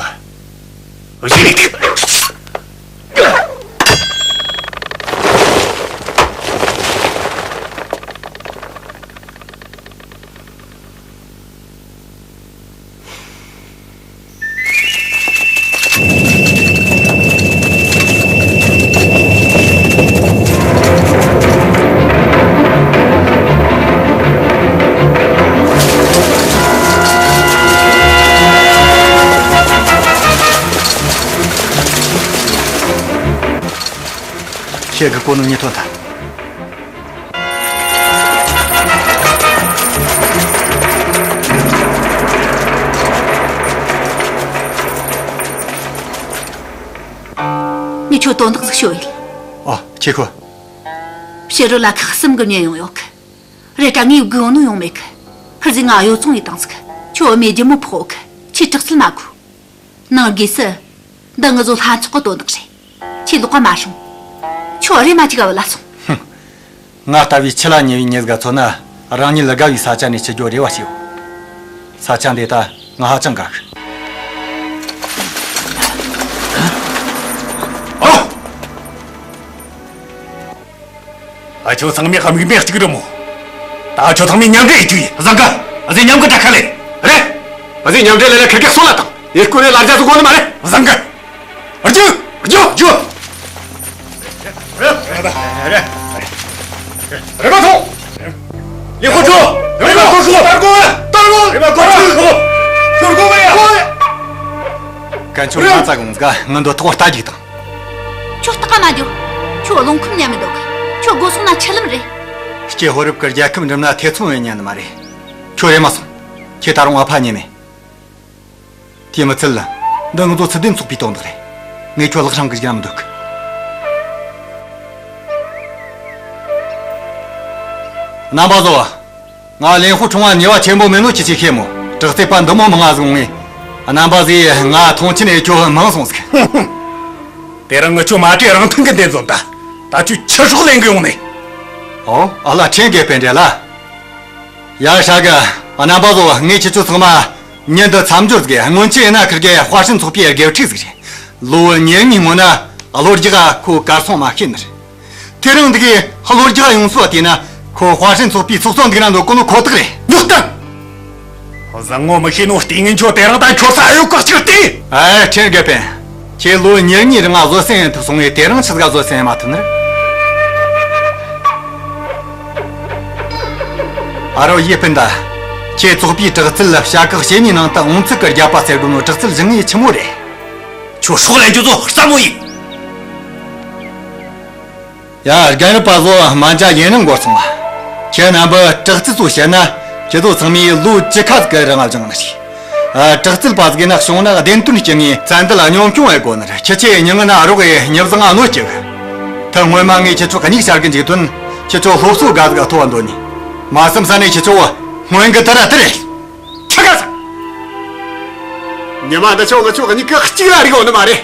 ཁྱེད་ཀྱི་གོ་ནོ་ཉེས་དོན་ད། ངས་ཁྱོད་དོན་དག་ཟིག་ཤོད་ཡིན། ཨ། ཁྱེད་ཁོ། ཕྱི་རོལ་ལ་ཁག་གསུམ་གི་མྱི་ཡོང་ཡོད་གི། རེད་དྲ་ངས་སྒུག་ཡོང་ནོ་ཡོང་མེད་གི། ཕུ་ཟིག་ང་གཡོ་བཙོང་ཡེ་བཏང་ཟིག། ཁྱོད་བུད་མེད་རྒྱུ་མོ་ཕོག་གི། ཁྱོས་དྲག་རྩལ་མ་དགོས། ནང་སྒོས་སུ། འདི་ངུ་ཟོ་ལྷ་ཚོགས་གི་དོན་དག་རེད། ཁྱོས་ལོག་ག་མ་སོང་། ཁྱོད་རེམ་མ་ཅིག་ག་བུད་ལ་སོང་། ཧུམ། ང་ལྟ་བུའི་ཆི་ལ་ཉེ་བའི་མྱི་ཟིག་ག་མཚོན་ན། རང་ཉིད་ལ་དགའ་བའི་ས་ཆ་ནས་འཆི་རྒྱུ་རེ་བ་ཞིག་ཡོད། ས་ཆ་འདི་ད་ང་ཧ་ཅང་དགའ་གི། ཨ། ཨ། ཁྱོད་ཚང་མས་དམིགས་མེད་གཅིག་རེད་མོ། ད་ཁྱོད་ཚང་མས་མཉམ་འབྲེལ་ཡེད་རྒྱུ་ཡིན། བཟང་གི། ཨ་ཟེ་མཉམ་གི་དྲ་ཁ་ལེ། རེད། ཨ་ཟེ་མཉམ་འབྲེལ་ལ་ལ་ཁེར་ཁེར་སོང་ལ་དང་། ཡེ་སྐོར་ནས་ལར་རྒྱ་སུ་གོ་ནི་མ་རེད། བཟང་གི། རྒྱུ། རྒྱུ། རྒྱུ། རྒྱུ། རེད། རེད། རེད་མ་ཐོང་། ལེགས་པོ་འགྲོ། རེད་མ་གོ་ཤོག་ལྟར་གོ། ལྟར་གོ། རེད་མ་གོ་ཤོག་ཤོར་གོ་བ་ཡ། ཀན་ཆུ་ང་ཙ་གོང་ཟིག་ང་འདོད་ཐོག་ལྟ་རྒྱུག་དང་། ཁྱོད་སྟག་མ་འགྱོ། ཁྱོད་རླུང་ཁམས་ཉམས་མི་འདུག། ཁྱོད་སྒོ་སོང་ན་ཆི་ལམ་རེད། སྐྱེ་ཕོ་རབ་ཀྱི་རྒྱལ་ཁབ་འགྲིམ་ན་ཐེ་ཚོམ་ཡོད་ཉན་ནི་མ་རེད། ཁྱོད་རེམ་མ་སོང་། ཁྱེད་ད་རུང་ཨ་ཕ་རྙེད་མེད། དེ་མི་ཚད་ལ། འདི་ངུ་ཚོ་ཚུལ་ལྡན་ཚོགས་པའི་དོན་དག་རེད། ངས་ཁྱོད་ལག་ཤང་གི་བཞག་མི་འདུག། རྣམ་པ་ཚོ། ང་ལེན་ཧུ་ཁྲུང་བ་ཉེས་པ་ཆེན་པོ་མེད་ནོ་ཁྱེད་ཆོས་ཤེས་མོ། དྲག་རྩལ་པ་འདི་མོ་མང་ང་ཟིག་ངས། རྣམ་པ་ཚོས་ང་མཐོང་ཆེན་ནས་ཁྱོད་མང་སོང་ཟིག། དེ་རིང་ངི་ཁྱོད་མ་བྲེལ་རང་ཐང་གི་འདེད་འཛོམས་ད། ད་ཁྱོད་ཆི་སྲོག་ལེན་གི་ཡོང་ནས། ཨོ། ཨ་ལ། ཁྲེན་དགེ་སྤུན་རེད་ལ། ཡ་ཧྲ་གི། རྣམ་པ་ཚོ། ངས་ཁྱེད་ཚོ་ཚང་མ་ཉིན་འདི་མཚམས་སྦྱོར་ཟིག། སྔོན་ཆད་ཡིན་ན་ཁིར་གེ་ཧྭ་ཧྲན་ཚོགས་པའི་དགེ་ཕྲུག་ཟིག་རེད། ལོ་ཉེར་གཉིས་སྔོན་ན་གློ་རྒྱག་ཁོ་གར་སོང་མ་ཤེས་ནི་རེད། དེ་རིང་འདི་གི་གློ་རྒྱག་ཡོང་སྲོལ་བ་དེས་ན་ཁོ་ཧྭ་ཧྲན་ཚོགས་པའི་ཚོགས་གཙོ་འདུག་ན་འདོད་གོ་ནོ་ཁོ་ཐག་རེད། ཉོག་གཏམ། བཟང་ངོ་མི་ཤེས་ནོ་ལྟས་ངན་ཁྱོད། དེ་རིང་ད་ཁྱོད་ས་གཡོ་ཀ་གཅིག་ལྟས། ཨེ། ཁྲེན་དགེ་སྤུན། ཁྱེད་ལོ་ཉེར་གཉིས་རིང་ང་བཟོད་བསྲན་ཡེད་ཐུབ་སོང་ངས། དེ་རིང་ཆི་ཟིག་ག་བཟོད་བསྲན་ཡེད་མ་ཐུབ་ནི་རེད། ཨ་རོ་ཡེ་སྤུན་ད། ཁྱེད་ཚོགས་པའི་དྲག་རྩལ་ལ་བྱ་གག་བྱེ་མའི་ནང་དུ་འོང་ཚིག་གི་རྒྱབ་པ་ཟེར་དགོས་ནོ། དྲག་རྩལ་བཞེངས་ངེས་ཆི་མོ་རེད། ཁྱོད་སྲོག་ལེན་རྒྱུ་ཚོ་སླ་མོ་ཡིན། ཡ། རྒན་རབས་པ་ཚོ། སྨན་ཇ་ཡུན་རིང་འགོར་སོང་བ། ཁྱེད་རྣམ་པ་དྲག་རྩལ་ཚོ་བཤད་ན། ཁྱེད་ཚོ་ཚང་མས་ལོ་བཅུ་ཁ་ཟིག་གི་རིང་བཞེངས་ནི་རེད། ཨ། དྲག་རྩལ་པ་ཟིག་ཡིན་ན་བྱུང་ན་བདེན་དོན་སྐྱོན་ངེས། བཙན་འདུལ་གཉོམ་སྐྱོང་བྱེད་དགོས་ནི་རེད། ཁྱེད་ཆོས་མྱི་ངན་ན་རོགས་ཡེ་མྱི་བཟང་ང་གནོད་སྐྱེལ་གི། ཐུ་སྔོན་མ་ངས་ཁྱེད་ཆོ་གཉིས་བཤད་གི་འཇུག་དོན། ཁྱེད་ཆོ་སློབ་གསོ་དགའ་ཟིག་ཐོབ་བ་འདོད་ནི། མ་བསམ་ས་ནས་ཁྱེད་ཆོ་སྔོན་གི་དུ་ར་དུ་རེད། ཁྱི་དགའ་ས། ཉི་མ་འདི་ཆོ་ང་ཆོ་གཉིས་ཀ་གཅིག་ལ་རིག་ཡོད་ནི་མ་རེད།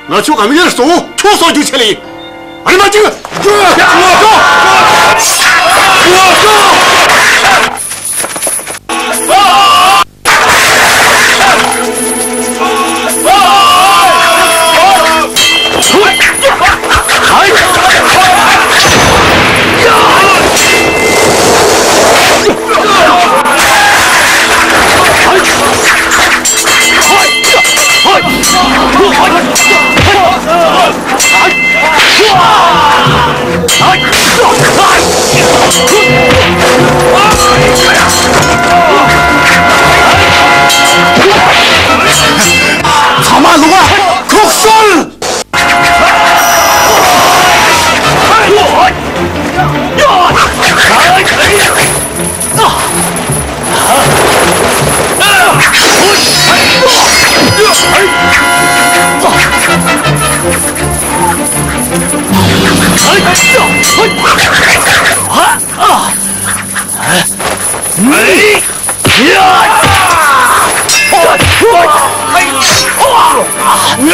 ང་ཆོ་ག་མི་ཡར་སོང་། ཁྱོད་སོ་རྒྱུ་ཆེ་ལེ། རིམ་པ་གཅིག། ཚང་མ་ལོག་ག་ཁུག་སོང་། དྲག་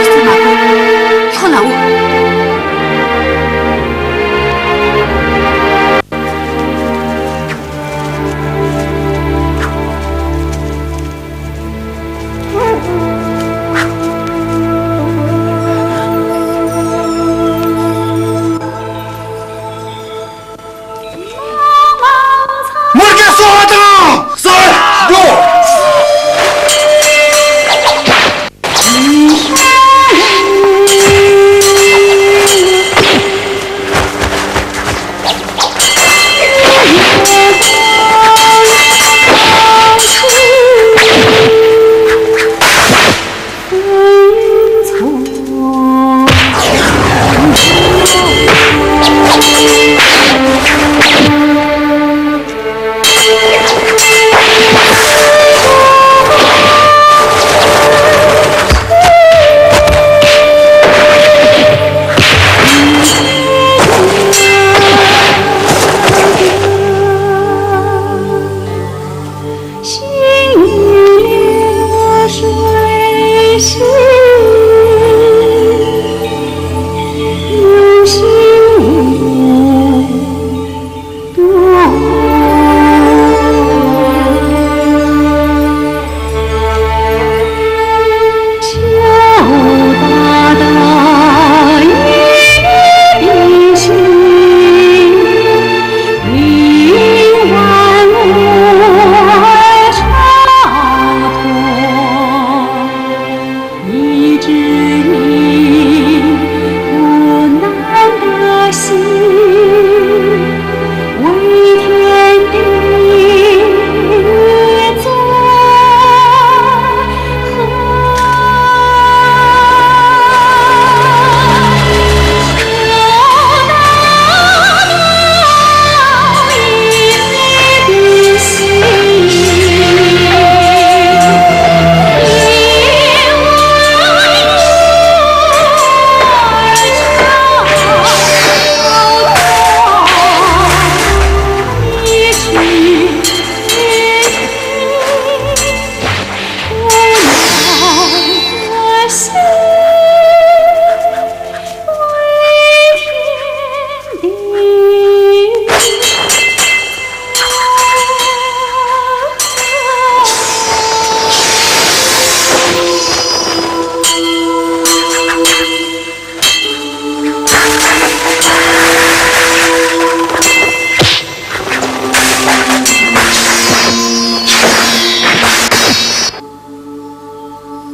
རྩལ་མ་དགོས། ལྷོད་ལ་འོ། མོར་གེ་གསོལ་བ་དང་། གསོལ་འདེབས།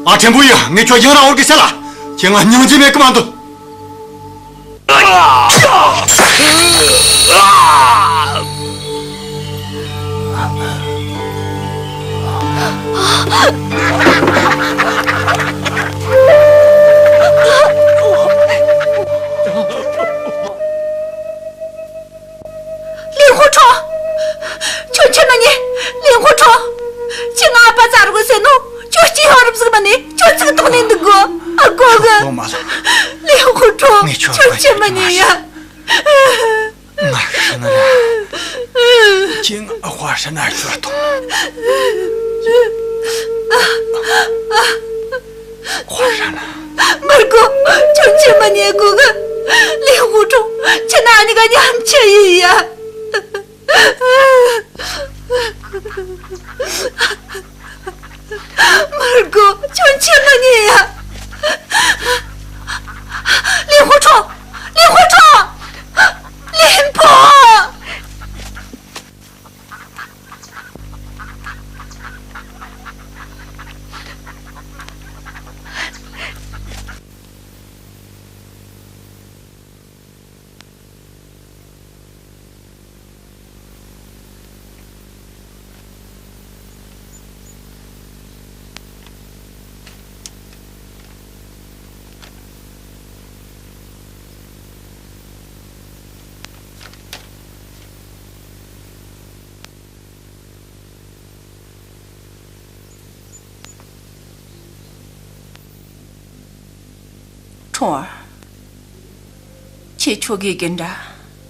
ཨ། ཕྲན་བུ་ཡིས། ངས་ཁྱོད་ཡང་རང་འོར་གི་བཤད་ལ། ཁྱེད་ང་སྙིང་རྗེ་མེད་གི་མ་འདོད། ལིན་ཧུ་ཁྲོ། ཁྱོད་ཆི་མི་ཉན། ལིན་ཧུ་ཁྲོ། ཁྱོས་ང་ཨ་ཕ་བཙལ་རོགས་ཟེར་ནོ། ཁྱོད་སྐྱེས་ཡོད་རབས་ཟིག་མིན་ནས། ཁྱོད་ཚིག་ཐོག་ནས་འདུག་གོ། ཨ་གོ་གི། ལོ་མ་ལ། ལིན་ཧུ་ཁྲོ། ངས་ཁྱོད་ཁྱོད་ཆི་མི་ཉན་ཡ། ང་ཤི་ན་ར། ཁྱེད་ང་ཧྭ་ཧྲན་ན་སྐྱོར་ཐོངས། ཧྭ་ཧྲན་ན། མར་གོ། ཁྱོད་ཆི་མི་ཉན་གོ་གི། ལིན་ཧུ་ཁྲོ། ཁྱེད་ང་གཉིས་ཀ་མཉམ་ཆི་ཡིན་ཡ། མར་གོ། ཁྱོད་ཆི་མི་ཉན་ཡ། ལིན་ཧུ་ཁྲོ། ལིན་ཧུ་ཁྲོ། ལིན་པོ། ཁྲུང་ཨར། ཁྱེད་ཁྱོད་དགེ་རྒན་འདྲ་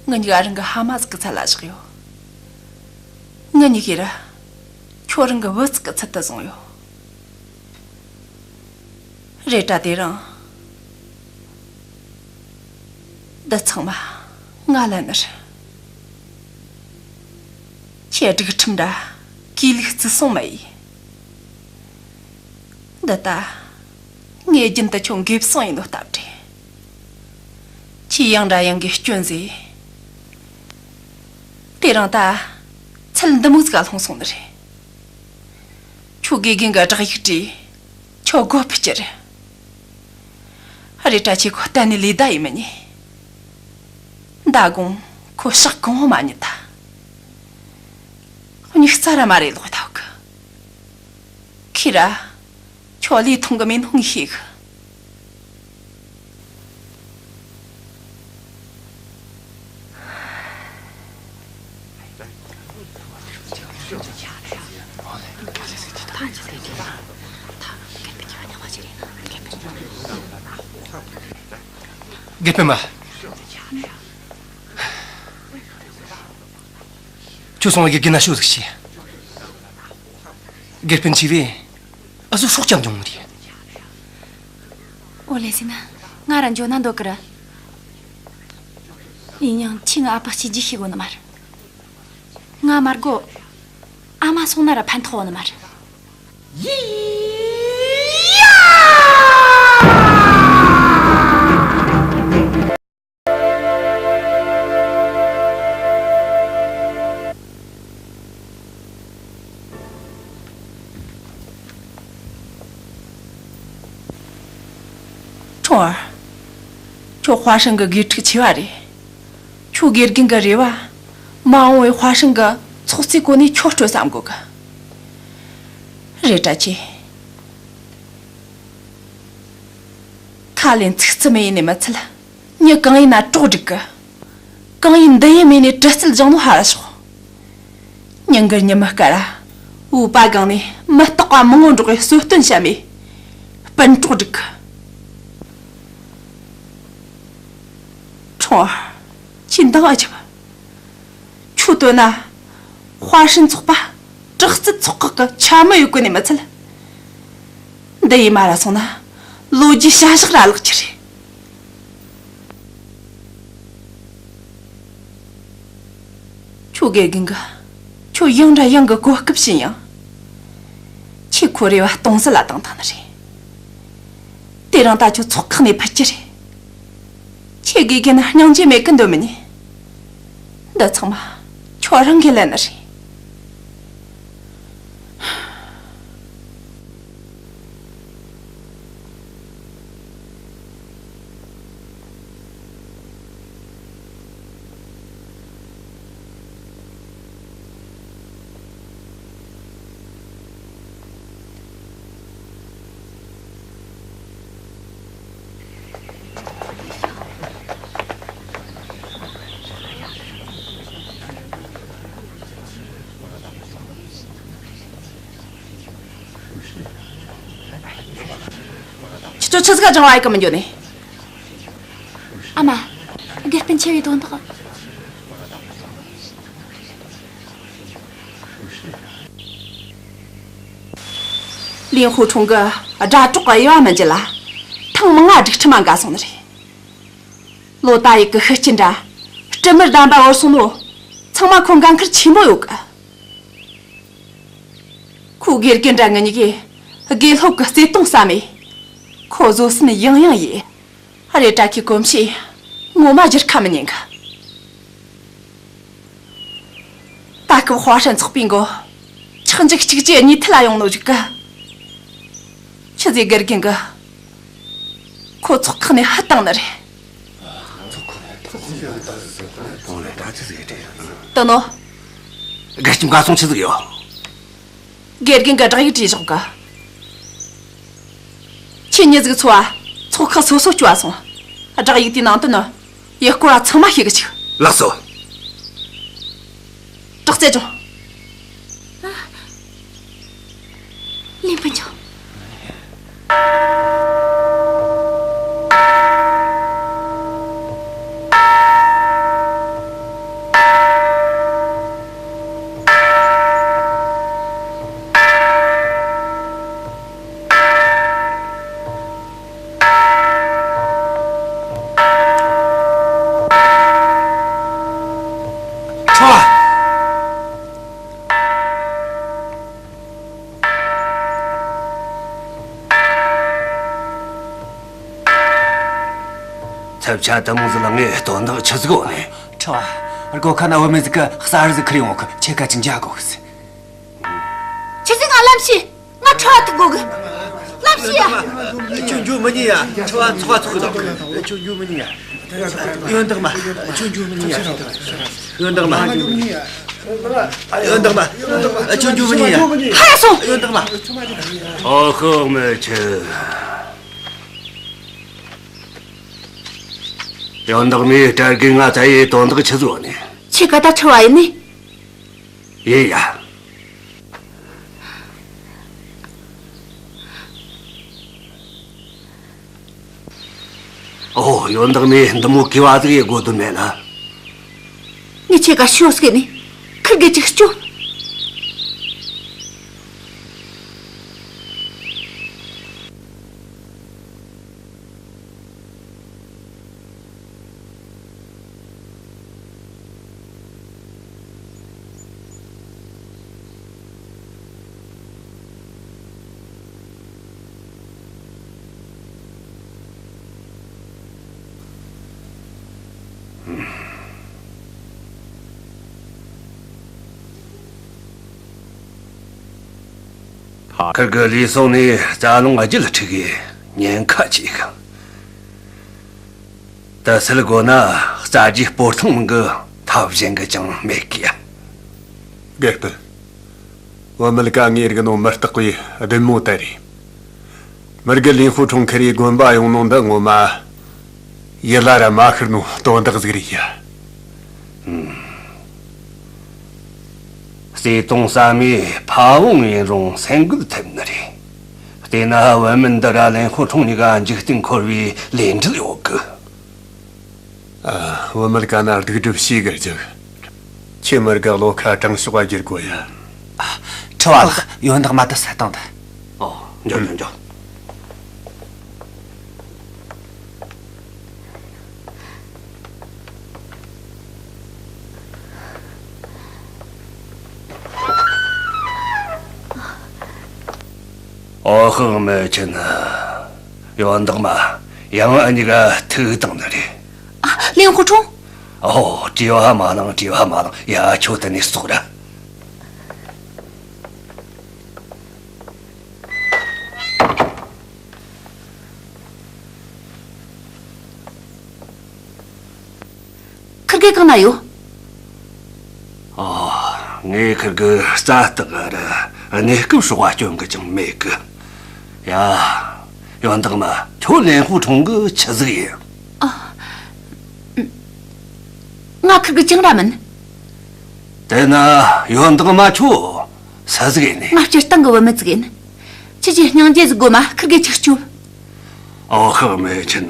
ངེད་གཉིས་ཀ་རང་གི་ཕ་མ་ཟིག་གི་ཚད་ལ་བཞག་ཡོད། ངེད་གཉིས་ཀྱིས་ར་ཁྱོད་རང་གི་བུ་ཟིག་གི་ཚད་དུ་བཟུང་ཡོད། རེད་དྲ་དེ་རིང་འདི་ཚང་མ་ང་ལན་ནི་རེད། ཁྱེད་སྒྲིག་ཁྲིམས་འདྲ་གུས་ལུགས་བརྩི་སྲུང་མ་ཡེད། འདི་ལྟ་ངས་རྒྱུན་དུ་ཁྱོད་འགེབས་སྲུང་ཡེད་ནོ་སྟབས་བདེ། ཁྱེད་ཡང་འདྲ་ཡང་གི་སྐྱོན་ཟེ། དེ་རིང་ད་ཚུལ་འདི་མོ་ཟིག་ག་ལྷུང་སོང་ནི་རེད། ཁྱོད་དགེ་རྒན་གི་བསྒྲགས་ཡིག་བྲིས། ཁྱོད་སྒོ་ཕུད་རྒྱུ་རེད། རེད་དྲ་ཁྱེད་ཁོ་གཏན་ནས་ལས་ད་ཡེད་མི་ཉན། མདང་དགོང་ཁོ་ཞག་གང་བོ་མ་ཉལ་ཐལ། སྨྱུག་རྩ་ར་མ་རེད་ལོག་ཐལ་གི། ཁྱེད་ར་ཁྱོད་ལས་མཐོང་གི་མེད་ནོ་ངས་ཤེས་གི། དགེ་སྤུན་མ། ཁྱོད་སོང་བ་དགེ་རྒན་ན་ཤོད་ཟིག་བྱོས། དགེ་སྤུན་ཆེ་བས་ཨ་ཟོ་སྲོག་སྐྱབས་འབྱུང་ངི་རེད། ཨོ་ལེ་ཟིན་ན། ང་ར་འགྱོ་ན་འདོད་གི་ར། ཡིན་ཡང་ཁྱེད་ངའི་ཨ་ཕ་གཅེས་རྒྱུ་ཤེས་གོ་ནི་མ་རེད། ང་མ་དགོས། ཨ་མ་སོང་ན་ར་ཕན་ཐོགས་ནི་མ་རེད། ཡི་ཡ། ཁྲུང་ཨར། ཁྱོད་ཧྭ་ཧྲན་གི་དགེ་ཕྲུག་ཆེ་བ་རེད། ཁྱོད་དགེ་རྒན་གི་རེ་བ། མ་འོངས་པའི་ཧྭ་ཧྲན་གི་ཚོགས་གཙོའི་གོ་གནས་ཁྱོད་སྤྲོད་བསམ་གོ་གི། རེད་དྲ་ཁྱེད། ཁ་ལས་ཚིག་རྩུབ་མེད་ནས་མི་ཚད། མྱི་གང་ཡིན་ན་གྲོགས་སྒྲིག་གི། གང་ཡིན་འདི་ཡིན་མེད་ནས་གྲི་རྩལ་སྦྱང་ནོ་ཧ་ར་ཤོག། ཉིན་དཀར་ཉི་མ་དཀར་ར། འུ་པ་གང་ནས་མི་རྟག་པ་མང་བོ་འགྲོགས་ཡི་གསོལ་སྟོན་བྱ་མེད། སྤུན་གྲོགས་སྒྲིག་གི། ཁྲུང་ཨར། ཁྱེད་འདང་ཨ་ཆབ། ཁྱོད་ལྟོས་ན། ཧྭ་ཧྲན་ཚོགས་པ་དྲག་རྩལ་ཚོགས་ཁག་གི་ཆ་མི་ཡོད་གོ་ནས་མི་ཚད། འདི་ཡི་མ་ར་སོང་ན་ལོ་རྒྱུས་བྱ་གཞག་ར་ལག་ཁྱེར་རེད། ཁྱོད་དགེ་རྒན་གི། ཁྱོད་ཡང་འདྲ་ཡང་གི་གོ་སྐབས་བྱིན་ཡང་། ཁྱེད་ཁོ་རེ་བ་སྟོང་ཟད་ལ་བཏང་བཏང་ནི་རེད། དེ་རིང་ད་ཁྱོད་ཚོགས་ཁག་ནས་ཕུད་རྒྱུ་རེད། ཁྱེད་དགེ་རྒན་སྙིང་རྗེ་མེད་གི་འདོད་མི་ཉན། འདི་ཚང་མ་ཁྱོད་རང་གིས་ལན་ནི་རེད། ཁྱེད་ཚོ་ཆི་ཟིག་ག་སྦྱང་བ་ཡེད་གི་མི་འགྱོ་ནི། ཨ་མ། དགེ་སྤུན་ཆེ་བའི་དོན་དག། ལིན་ཧུ་ཁྲུང་གི་དགྲ་གྲོགས་ཀྱི་དབྱེ་བ་མི་འབྱེད་ལ། ཐེངས་མང་ང་སྒྲིག་ཁྲིམས་མ་འགལ་སོང་ནི་རེད། ལོ་ཏ་ཡིག་གི་ཤུགས་རྐྱེན་འདྲ། སྤྲིན་མར་གདམས་པ་བོར་སོང་ནོ། ཚང་མ་ཁོ་འགན་ཁུར་ཆེན་པོ་ཡོད་གི། ཁོ་དགེ་རྒན་འདྲ་ངེད་གཉིས་ཀས་དགེ་སློབ་ཀྱི་བརྩེ་དུང་བསམ་མེད། ཁོ་བཟོད་བསྲན་ཡང་ཡང་ཡེད། རེད་དྲ་ཁྱེད་གོམས་གཤིས་ངོ་མ་བསྒྱུར་ཁ་མི་ཉན་གི། ད་སྐབས་ཧྭ་ཧྲན་ཚོགས་པའི་མགོ་ཆག་འཇིག་གཅིག་རྗེས་གཉིས་མཐུད་ལ་ཡོང་ནོ་ཞིག་གི། ཆི་ཟིག་དགེ་རྒན་གི། ཁོ་ཚོགས་ཁག་ནས་ཕུད་བཏང་ནི་རེད། དེ་ནོ། དགེ་ལྕམ་ག་སོང་ཆི་ཟིག་ཡོད། དགེ་རྒན་གི་བསྒྲགས་ཡིག་བྲིས་བཞག་གི། ཁྱེད་མྱི་ཟིག་ཚོ་བ་ཚོགས་ཁག་སོ་སོ་བསྐྱོད་སོང་། བསྒྲགས་ཡིག་དེའི་ནང་དུ་ནི། ཡུལ་སྐོར་བ་ཚང་མ་ཤེས་གི་ཆུག། ལགས་སོ། དྲག་རྩལ་ཅུང་། ལིན་ཕུན་ཆུང་། ཐབས་ཆ་དེ་མོ་ཟིག་ལ་ངས་དོན་དག་ཆི་ཟིག་ཡོད་ནི། ཁྲི་བ། སྒོ་ཁ་ན་བུད་མེད་ཟིག་གིས་གསར་བུ་ཟིག་ཁུར་ཡོང་གི། ཁྱེད་ཀ་ཅིག་འཇལ་དགོས་གི། ཁྱེད་ཟིག་ང་ལམ་ཤེས། ང་ཁྲི་བ་ཐུག་དགོས་གི། ལམ་ཤེས་ཡ། ཁྱོད་འཇུ་མི་ཉན་ཡ། ཁྲི་བ་ཚོགས་པ་ཚོགས་གི་འདུག་ཁྱོད་འཇུ་མི་ཉན་ཡ། ཡོན་བདག་མ། ཁྱོད་འཇུ་མི་ཉན་ཡ། ཡོན་བདག་མ། ཡོན་བདག་མ། ཁྱོད་འཇུ་མི་ཉན་ཡ། ཕར་སོང་། ཡོན་བདག་མ། ཨོ་ཧོ་མི་ཆེ། ཡོན་བདག་མས་གྲྭ་རྒན་ང་བཙལ་ཡེ་དོན་དག་ཆི་ཟིག་ཡོད་ནི། ཁྱེད་ཀ་ད་ཁྲི་བ་ཡིན་ནི། ཡིན་ཡ། ཨོ། ཡོན་བདག་མས་འདི་མོ་གུས་པ་ཟིག་ཡེད་དགོས་དོན་མེད་ལ། ངས་ཁྱེད་ཀ་ཤོད་ཟེར་ནི། ཁུར་གེ་ཅིག་སྐྱོབས། ཁུར་གེ་ལུས་སོང་ནས་རྩ་རླུང་ལྗིད་ཁྲིག་གེ་ཉེན་ཁ་ཆེ་གི། དེ་སེལ་དགོས་ན་རྩ་རྒྱུའི་སྤོར་ཐེངས་མིན་གི་ཐབས་གཞན་གི་ཅང་མེད་གི། དགེ་སྤུན། བུད་མེད་ཀ་ངའི་རིགས་ནང་མི་རྟག་པའི་བདུད་མོ་དེ་རེད། མི་རྒན་ལིན་ཧུ་ཁྲུང་ཁུར་རེ་དགོན་པ་ཡོང་ནོ་འདི་ངོ་མ་ཡིད་ལ་ར་མ་ཤར་ནོ་དོན་དག་ཟིག་རེད་ཡ། ཨུམ། བརྩེ་དུང་ཟབ་མོས་ཕ་བོང་ཡིན་རུང་སེམས་འགུལ་ཐེབས་ནི་རེད། བལྟས་ན་བུད་མེད་འདི་ར་ལིན་ཧུ་ཁྲུང་གཉིས་ཀ་འཇིག་རྟེན་འཁོར་བའི་ལས་འབྲེལ་ཡོད་གི། ཨ། བུད་མེད་ཀ་ན་སྡིག་སྒྲིབ་ཞེ་གི་རྒྱུག་ཁྱེད་མི་རྒན་བློ་ཁ་དྲང་ཕྱོགས་བ་བསྒྱུར་དགོས་ཡ། ཨ། ཁྲི་བ་ལགས། ཡོན་བདག་མ་དེ་སད་བཏང་ད། ཨོ། འགྱོ་འགྱོ་འགྱོ། ཨོ་ཧོ་མི་ཆེན། ཡོན་བདག་མ། ཡང་ཨ་གཉིས་ཀ་ཐུག་བཏང་ནི་རེད། ཨ། ལིན་ཧུ་ཁྲུང་། ཨོ། བྲེལ་བ་མ་ལང་། བྲེལ་བ་མ་ལང་། ཡ། ཁྱོད་དེ་ནས་ཟོག་ར། ཁུར་གེ་གང་ན་ཡོད། ཨ། ངས་ཁུར་གེ་རྩ་སྟག་ར་གནས་སྐབས་སྲོག་བ་སྐྱོན་གི་ཅང་མེད་གི། ཡ། ཡོན་བདག་མ། ཁྱོད་ལིན་ཧུ་ཁྲུང་གི་ཆི་ཟིག་ཡིན། ཨ། ང་ཁུར་གེ་ཅང་ར་མིན། དེ་ན་ཡོན་བདག་མ་ཁྱོད་སུ་ཟིག་ཡིན་ནི། ང་སྤྱིར་བཏང་གི་བུད་མེད་ཟིག་ཡིན། ཁྱེད་ཀྱི་སྙིང་རྗེ་ཟིག་དགོས་མ་ཁུར་གེ་ཅིག་སྐྱོབས། ཨོ་ཧོ་མི་ཆེན།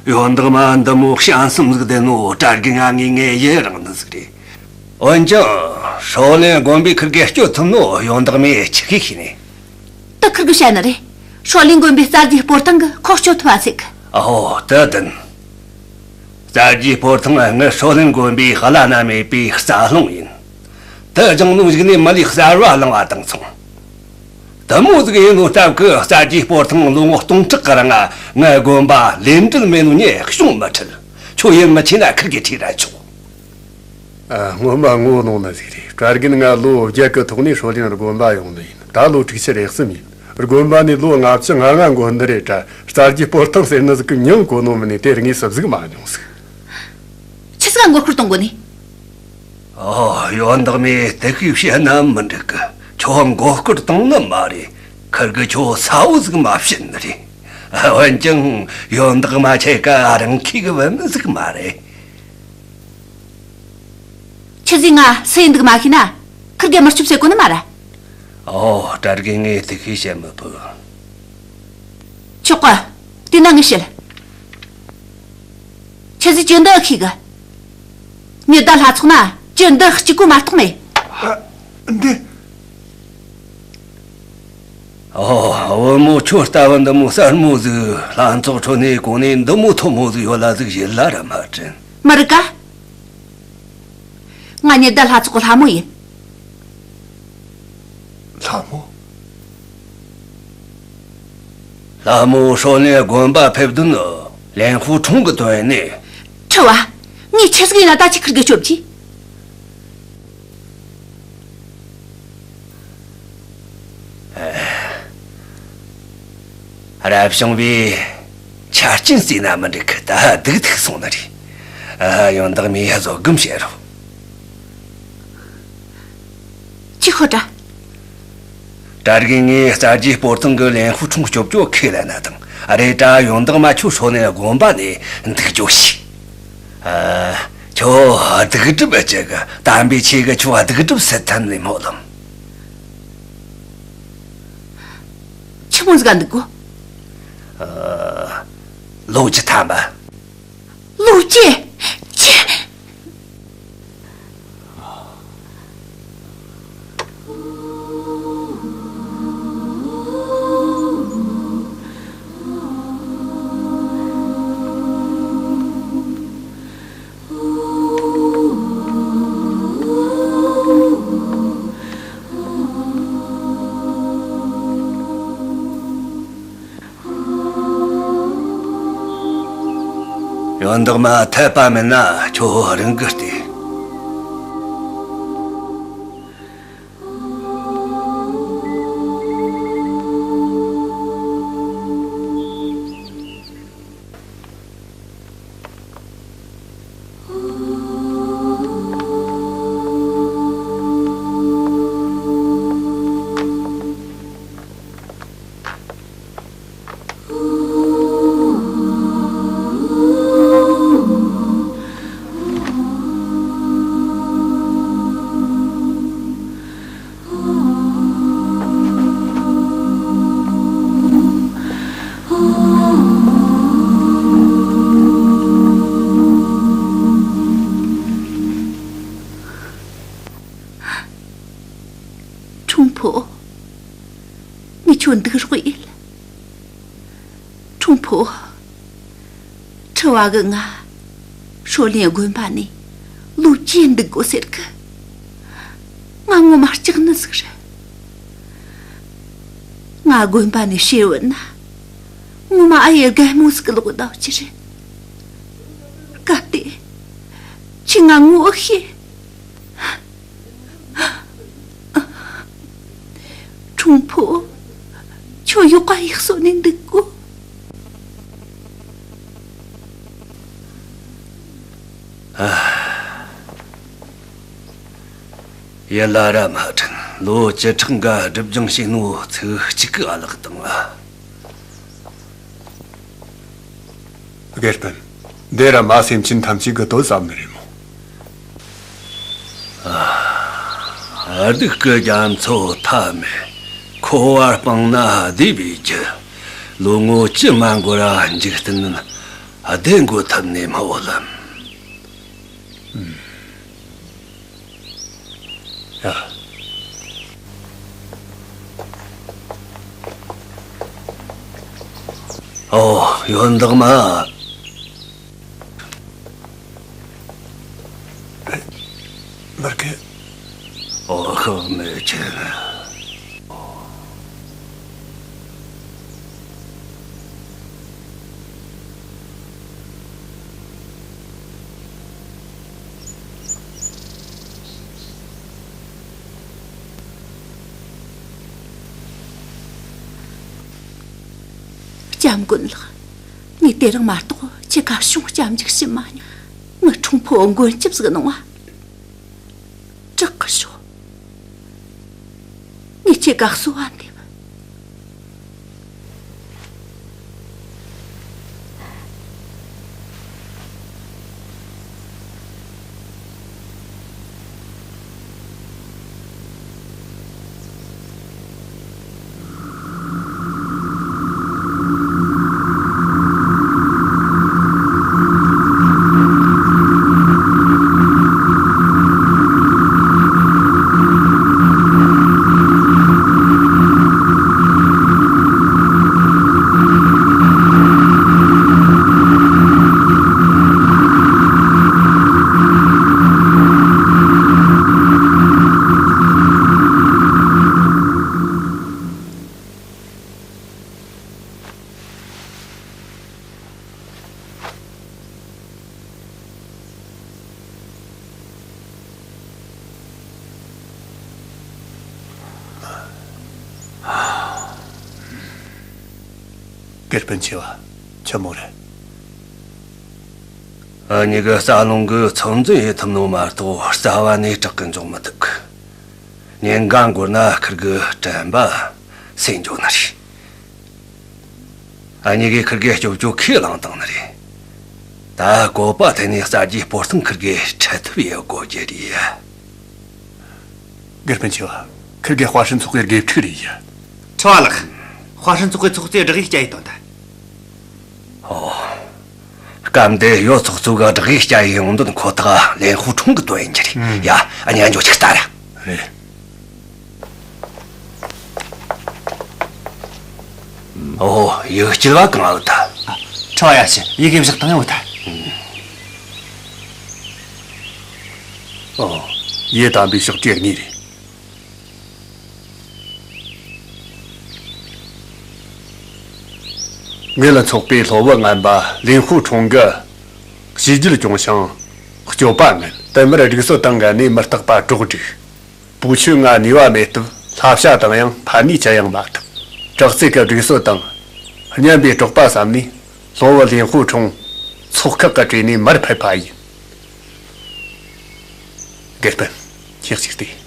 ཡོན་བདག་མ་འདི་མོ་བྱམས་སེམས་ཟིག་ལྡན་ནོ་གྲྭ་རྒན་ང་ངས་ངས་ཡི་རང་ནི་ཟིག་རེད། འོན་ཀྱང་ཧྲོ་ལིན་དགོན་པའི་ཁུར་གེ་སྐྱོབ་ཐུབ་ནོ་ཡོན་བདག་མས་ཆི་གི་ཤེས་ནི། དེ་ཁུར་གེ་བཤད་ནི་རེད། ཧྲོ་ལིན་དགོན་པའི་རྩ་རྒྱུའི་སྤོར་ཐེངས་གིས་ཁོ་སྐྱོབ་ཐུབ་བ་ཟེར་གི། ཨོ། དེ་བདེན། རྩ་རྒྱུའི་སྤོར་ཐེངས་ངའི་ཧྲོ་ལིན་དགོན་པའི་བླ་ན་མེད་པའི་རྩ་རླུང་ཡིན། དེ་སྦྱངས་ནོ་གཞུག་ནས་མི་ལུས་གསར་བ་བླངས་པ་དང་མཚུངས། དེ་མོ་ཟིག་ཡིན་ནོ་སྟབས་གི་རྩ་རྒྱུའི་སྤོར་ཐེངས་ལོ་ངོ་སྟོང་ཕྲག་གི་རིང་ང་དགོན་པ་ལས་འབྲེལ་མེད་ནོ་ངས་གཞུང་མི་ཁྲིད། ཁྱོད་ཡིད་མི་ཆེས་ན་ཁུར་གེ་ཁྲིད་ར་ཆོག། ཨ། སྔོན་མ་ངོ་ནོ་ནི་ཟིག་རེད། གྲྭ་རྒན་ང་ལོ་བརྒྱད་གི་ཐོག་ནས་ཧྲོ་ལིན་དགོན་པ་ཡོང་ནི་ཡིན། ད་ལོ་དྲུག་ཅུ་རེ་གསུམ་ཡིན། དགོན་པ་ནས་ལོ་ལྔ་བཅུ་ང་ལྔ་འགོར་ནི་རེད་དྲ། རྩ་རྒྱུའི་སྤོར་ཐེངས་ཟེར་ནི་ཟིག་གི་མྱིང་གོ་ནོ་མིན་ནས་དེ་རིང་ངས་སུབ་ཟིག་མ་མྱོང་ཟིག། ཆི་ཟིག་ག་མགོ་སྐོར་གཏོང་དགོས་ནི། ཨོ། ཡོན་བདག་མས་དེ་ཤེས་བཤད་ན་མི་འགྲིག་གི། ཁྱོད་མགོ་སྐོར་བཏང་ནི་མ་རེད། ཁུར་གེ་ཁྱོད་གསལ་བོ་ཟིག་མ་བཤད་ནི་རེད། འོན་ཀྱང་ཡོན་བདག་མ་ཁྱེད་ཀ་རང་ཁྱིས་གི་བུད་མེད་ཟིག་མ་རེད། ཁྱེད་ཟིག་ང་སུ་ཡིན་འདུག་མ་ཤེས་ན། ཁུར་གེ་མི་སྐྱོབ་ཟེར་གོ་ནི་མ་ར། ཨོ། གྲྭ་རྒན་ངས་དེ་ཤེས་བཤད་མི་ཕོད། ཆོག་གི། དེ་ན་ངས་བཤད། ཁྱེད་ཟིག་ཅི་འདི་ཤེས་གི། ཉི་ཟླ་ལྷ་ཚོགས་ན་ཅི་འདི་གཅིག་པོ་མ་གཏོགས་མེད། ཨ། འདི། ཨོ། བུ་མོ་ཁྱོད་ལྟ་བུ་འདི་མོ་གསར་མོ་ཟིག་ལྷ་ཚོགས་ཁྲོད་ནས་གོང་ནས་འདི་མོ་མཐོ་མོ་ཟིག་ཡོད་ལ་ཟིག་ཡིད་ལ་ར་མ་དྲན། མི་རིག་ག། ང་ཉི་ཟླ་ལྷ་ཚོགས་གི་ལྷ་མོ་ཡིན། ལྷ་མོ། ལྷ་མོ་ཧྲོ་ལིན་དགོན་པ་ཕེབས་དོན་ནི། ལེན་ཧྥུ་ཁྲུང་གི་དོན་ནི། ཁྲི་བ། ངས་ཆི་ཟིག་ཡིན་ན་ད་ཁྱེད་ཁིར་གི་སྐྱོབ་རྒྱུས། རབ་བྱུང་བས་ཆ་རྐྱེན་བརྩིས་ན་མི་འགྲིག་གི། ད་སྡུག་ཐུག་སོང་ནི་རེད། ཨ། ཡོན་བདག་མས་བཟོད་སྒོམ་བྱེད་རོགས། ཅི་ཤོད་དྲ། གྲྭ་རྒན་ངས་རྩ་རྒྱུས་སྤོར་ཐེངས་གི་ལེན་ཧྥུ་ཁྲུང་སྐྱོབ་རྒྱུ་ཁས་ལེན་ན་དང་། ཨ། རེད་དྲ། ཡོན་བདག་མ་ཁྱོད་ཧྲོ་ནས་དགོན་པ་ནས་འདུག་རྒྱུ་ཞིག། ཨ། ཁྱོད་སྡིག་སྒྲིབ་ཅིག་གི་དམ་པའི་ཆོས་གིས་ཁྱོད་སྡིག་སྒྲིབ་སེལ་ཐབས་ནི་མོ་ལམ། ཆི་མོ་ཟིག་ག་འདུག་གོ། ཨ། ལོ་བཅུ་ཐམ་པ། ལོ་བཅུ། ཆི། ཡོན་བདག་མ་འཐད་པ་མིན་ན་ཁྱོད་རང་གི་ལྟོས། ཁྲུང་ཕོ། ངས་ཁྱོད་འདུག་རོགས་ཡེད། ཁྲུང་ཕོ། ཁྲི་བ་གིས་ང་ཧྲོ་ལིན་དགོན་པ་ནས་ལོ་བཅུ་འདུག་དགོས་ཟེར་གི། ང་ངོ་མ་སྐྲག་ནི་ཟིག་རེད། ང་དགོན་པ་ནས་ཕྱིར་བུད་ན། ངོ་མ་ཨ་ཡེ་རྒན་མོ་ཟིག་གི་ལོག་བསྡད་རྒྱུ་རེད། སྐབས་དེ་ཁྱོས་ང་ངོ་ཤེས། ཁྲུང་ཕོ། ཁྱོད་ཡག་ག་ཡག་སོ་ནས་འདུག་གོ། ཨ། ཡིད་ལ་ར་མ་དྲན། ལོ་བཅུ་ཕྲག་འགའ་སྒྲིབ་སྦྱང་བྱས་ནོ་ཚིག་གཅིག་གིས་བརླག་བཏང་ང་། དགེ་སྤུན། འདི་ར་མ་སེམས་ཅན་ཐམས་ཅད་ཀྱི་དོན་བསམ་ནི་རེད་མོ། ཨ། སྡུག་གི་རྒྱ་མཚོ་མཐའ་མེད། འཁོར་བ་སྤངས་ན་བདེ་བའི་རྒྱུ། ལོ་ངོ་བཅུ་མ་འགོར་ར་འཇིག་རྟེན་བདེ་འགོད་ཐུབ་ནི་མ་བོ་ལམ། ཡ། ཨོ། ཡོན་བདག་མ། མར་ཁེ། ཨོ། ཁག་མེད་ཆེ། སྐྱབས་མགོན་ལགས། ངས་དེ་རིང་མ་གཏོགས་ཁྱེད་ཀ་བྱུང་སྐྱབས་འཇུག་ཞུ་མ་མྱོང་། ངའི་ཁྲུང་ཕོ་མགོན་སྐྱབས་ཟིག་གནང་བ། དྲག་གི་ཤོག། ངས་ཁྱེད་ཀ་གསོལ་བ་འདེབས། དགེ་སྤུན་ཆེ་བ། ཆི་མོ་རེད། ཨ་ནི་གི་རྩ་རླུང་གི་ཚོད་འཛིན་ཡེད་ཐུབ་ནོ་མ་གཏོགས་རྩ་བ་ནས་དྲག་གི་འཇོག་མི་ཐུབ་གི། ཉིན་འགའ་འགོར་ན་ཁིར་གི་དྲན་པ་སེམས་འཇོག་ནི་རེད། ཨ་ནི་གི་ཁིར་གི་སྐྱོབ་བཅོལ་ཁས་བླངས་བཏང་ནི་རེད། ད་བཀོད་པ་ཐད་ནས་གསར་བརྗེའི་སྤོར་ཐང་ཁིར་གི་ཁྲིད་ཐུབ་ཡེད་དགོས་རྒྱུ་རེད་ཡ། དགེ་སྤུན་ཆེ་བ། ཁིར་གི་ཧྭ་ཧྲན་ཚོགས་པའི་དགེ་ཕྲུག་རེད་ཡ། ཁྲི་བ་ལགས། ཧྭ་ཧྲན་ཚོགས་པའི་ཚོགས་གཙོས་བསྒྲགས་ཡིག་བསྐྱལ་ཡེ་བཏང་ད། ཨོ། སྐབས་འདི་ཡོ་ཚོགས་གཙོ་གི་བསྒྲགས་ཡིག་བསྐྱལ་ཡེ་ཡོང་དོན་ཁོ་ཐག་ལེན་ཧུའུ་ཁྲུང་གི་དོན་ཡིན་རྒྱུ་རེད། ཨུམ། ཡ། ཨ་ནི་འགྱོ་ཅིག་ལྟ་ར། རེད། ཨོ། ཡིག་སྐྱེལ་བ་གང་ཨ་བུད་ད། ཁྲི་བ་ཡ་ཤི། ཡི་གེ་བཞག་བཏང་ཡོད་ད། ཨོ། ཡི་དམ་པའི་ཕྱག་བྲིས་དངོས་རེད། ངེད་ལ་ཚོགས་པའི་སློབ་བུ་ངན་པ་ལིན་ཧུའུ་ཁྲུང་གིས་བྱས་རྗེས་བྱུང་ཞིང་སྤྱོད་པ་ངན། དེ་མུར་སྒྲིག་སྲོལ་དང་འགལ་ནས་མི་རྟག་པ་གྲོགས་བསྒྲིགས། པུའུ་ཆུན་ང་ནུས་པ་མེད་སྟབས་བསླབ་བྱ་དང་ཡང་ཕན་ནུས་ཅི་ཡང་མ་ཐོབ། དྲག་རྩལ་གྱི་སྒྲིག་སྲོལ་དང་སྙན་པའི་གྲོགས་པ་བསམ་ནས་སློབ་བུ་ལིན་ཧུའུ་ཁྲུང་ཚོགས་ཁག་གི་གྲས་ནས་མར་ཕུད་པ་ཡིན། དགེ་སྤུན། ཁྱེད་ཅིག་ལྟོས།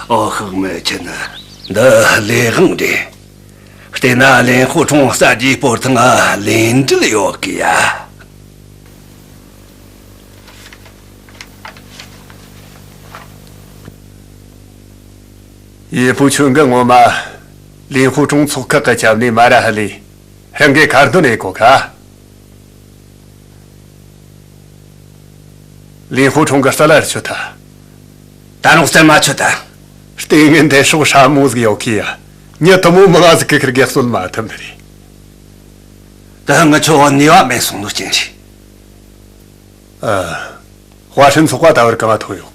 ཨོ། ཁག་མེད་ཁྱེད། འདི་ལས་དབང་རེད། བལྟས་ན་ལིན་ཧུའུ་ཁྲུང་གསར་བརྗེའི་སྤོར་ཐང་ང་ལས་འབྲེལ་ཡོད་གི་ཡ། ཡེ་པུའུ་ཆུན་གིས་ངོ་མ་ལིན་ཧུའུ་ཁྲུང་ཚོགས་ཁག་གི་ཆ་ནས་མར་ཕུད་ལས་རང་གི་ཁ་འདོན་ཡེད་གོ་ག། ལིན་ཧུའུ་ཁྲུང་གི་རྩལ་ལ་ཆུ་ད། ད་རུང་རྩལ་མ་ཆུ་ད། ལྟས་ངན་དེ་སྲོག་ཧྲ་མོ་ཟིག་ཡོད་གི་ཡ། མྱི་དུ་མོ་མང་ཟིག་གིས་ཁིར་གེ་གསོད་མ་ཐུབ་ནི་རེད། ད་ངི་ཆོ་ནུས་པ་མེད་སོང་ནོ་རྐྱེན་རེད། ཨ། ཧྭ་ཧྲན་ཚོགས་པ་ད་བར་གང་ང་ཐོན་ཡོད།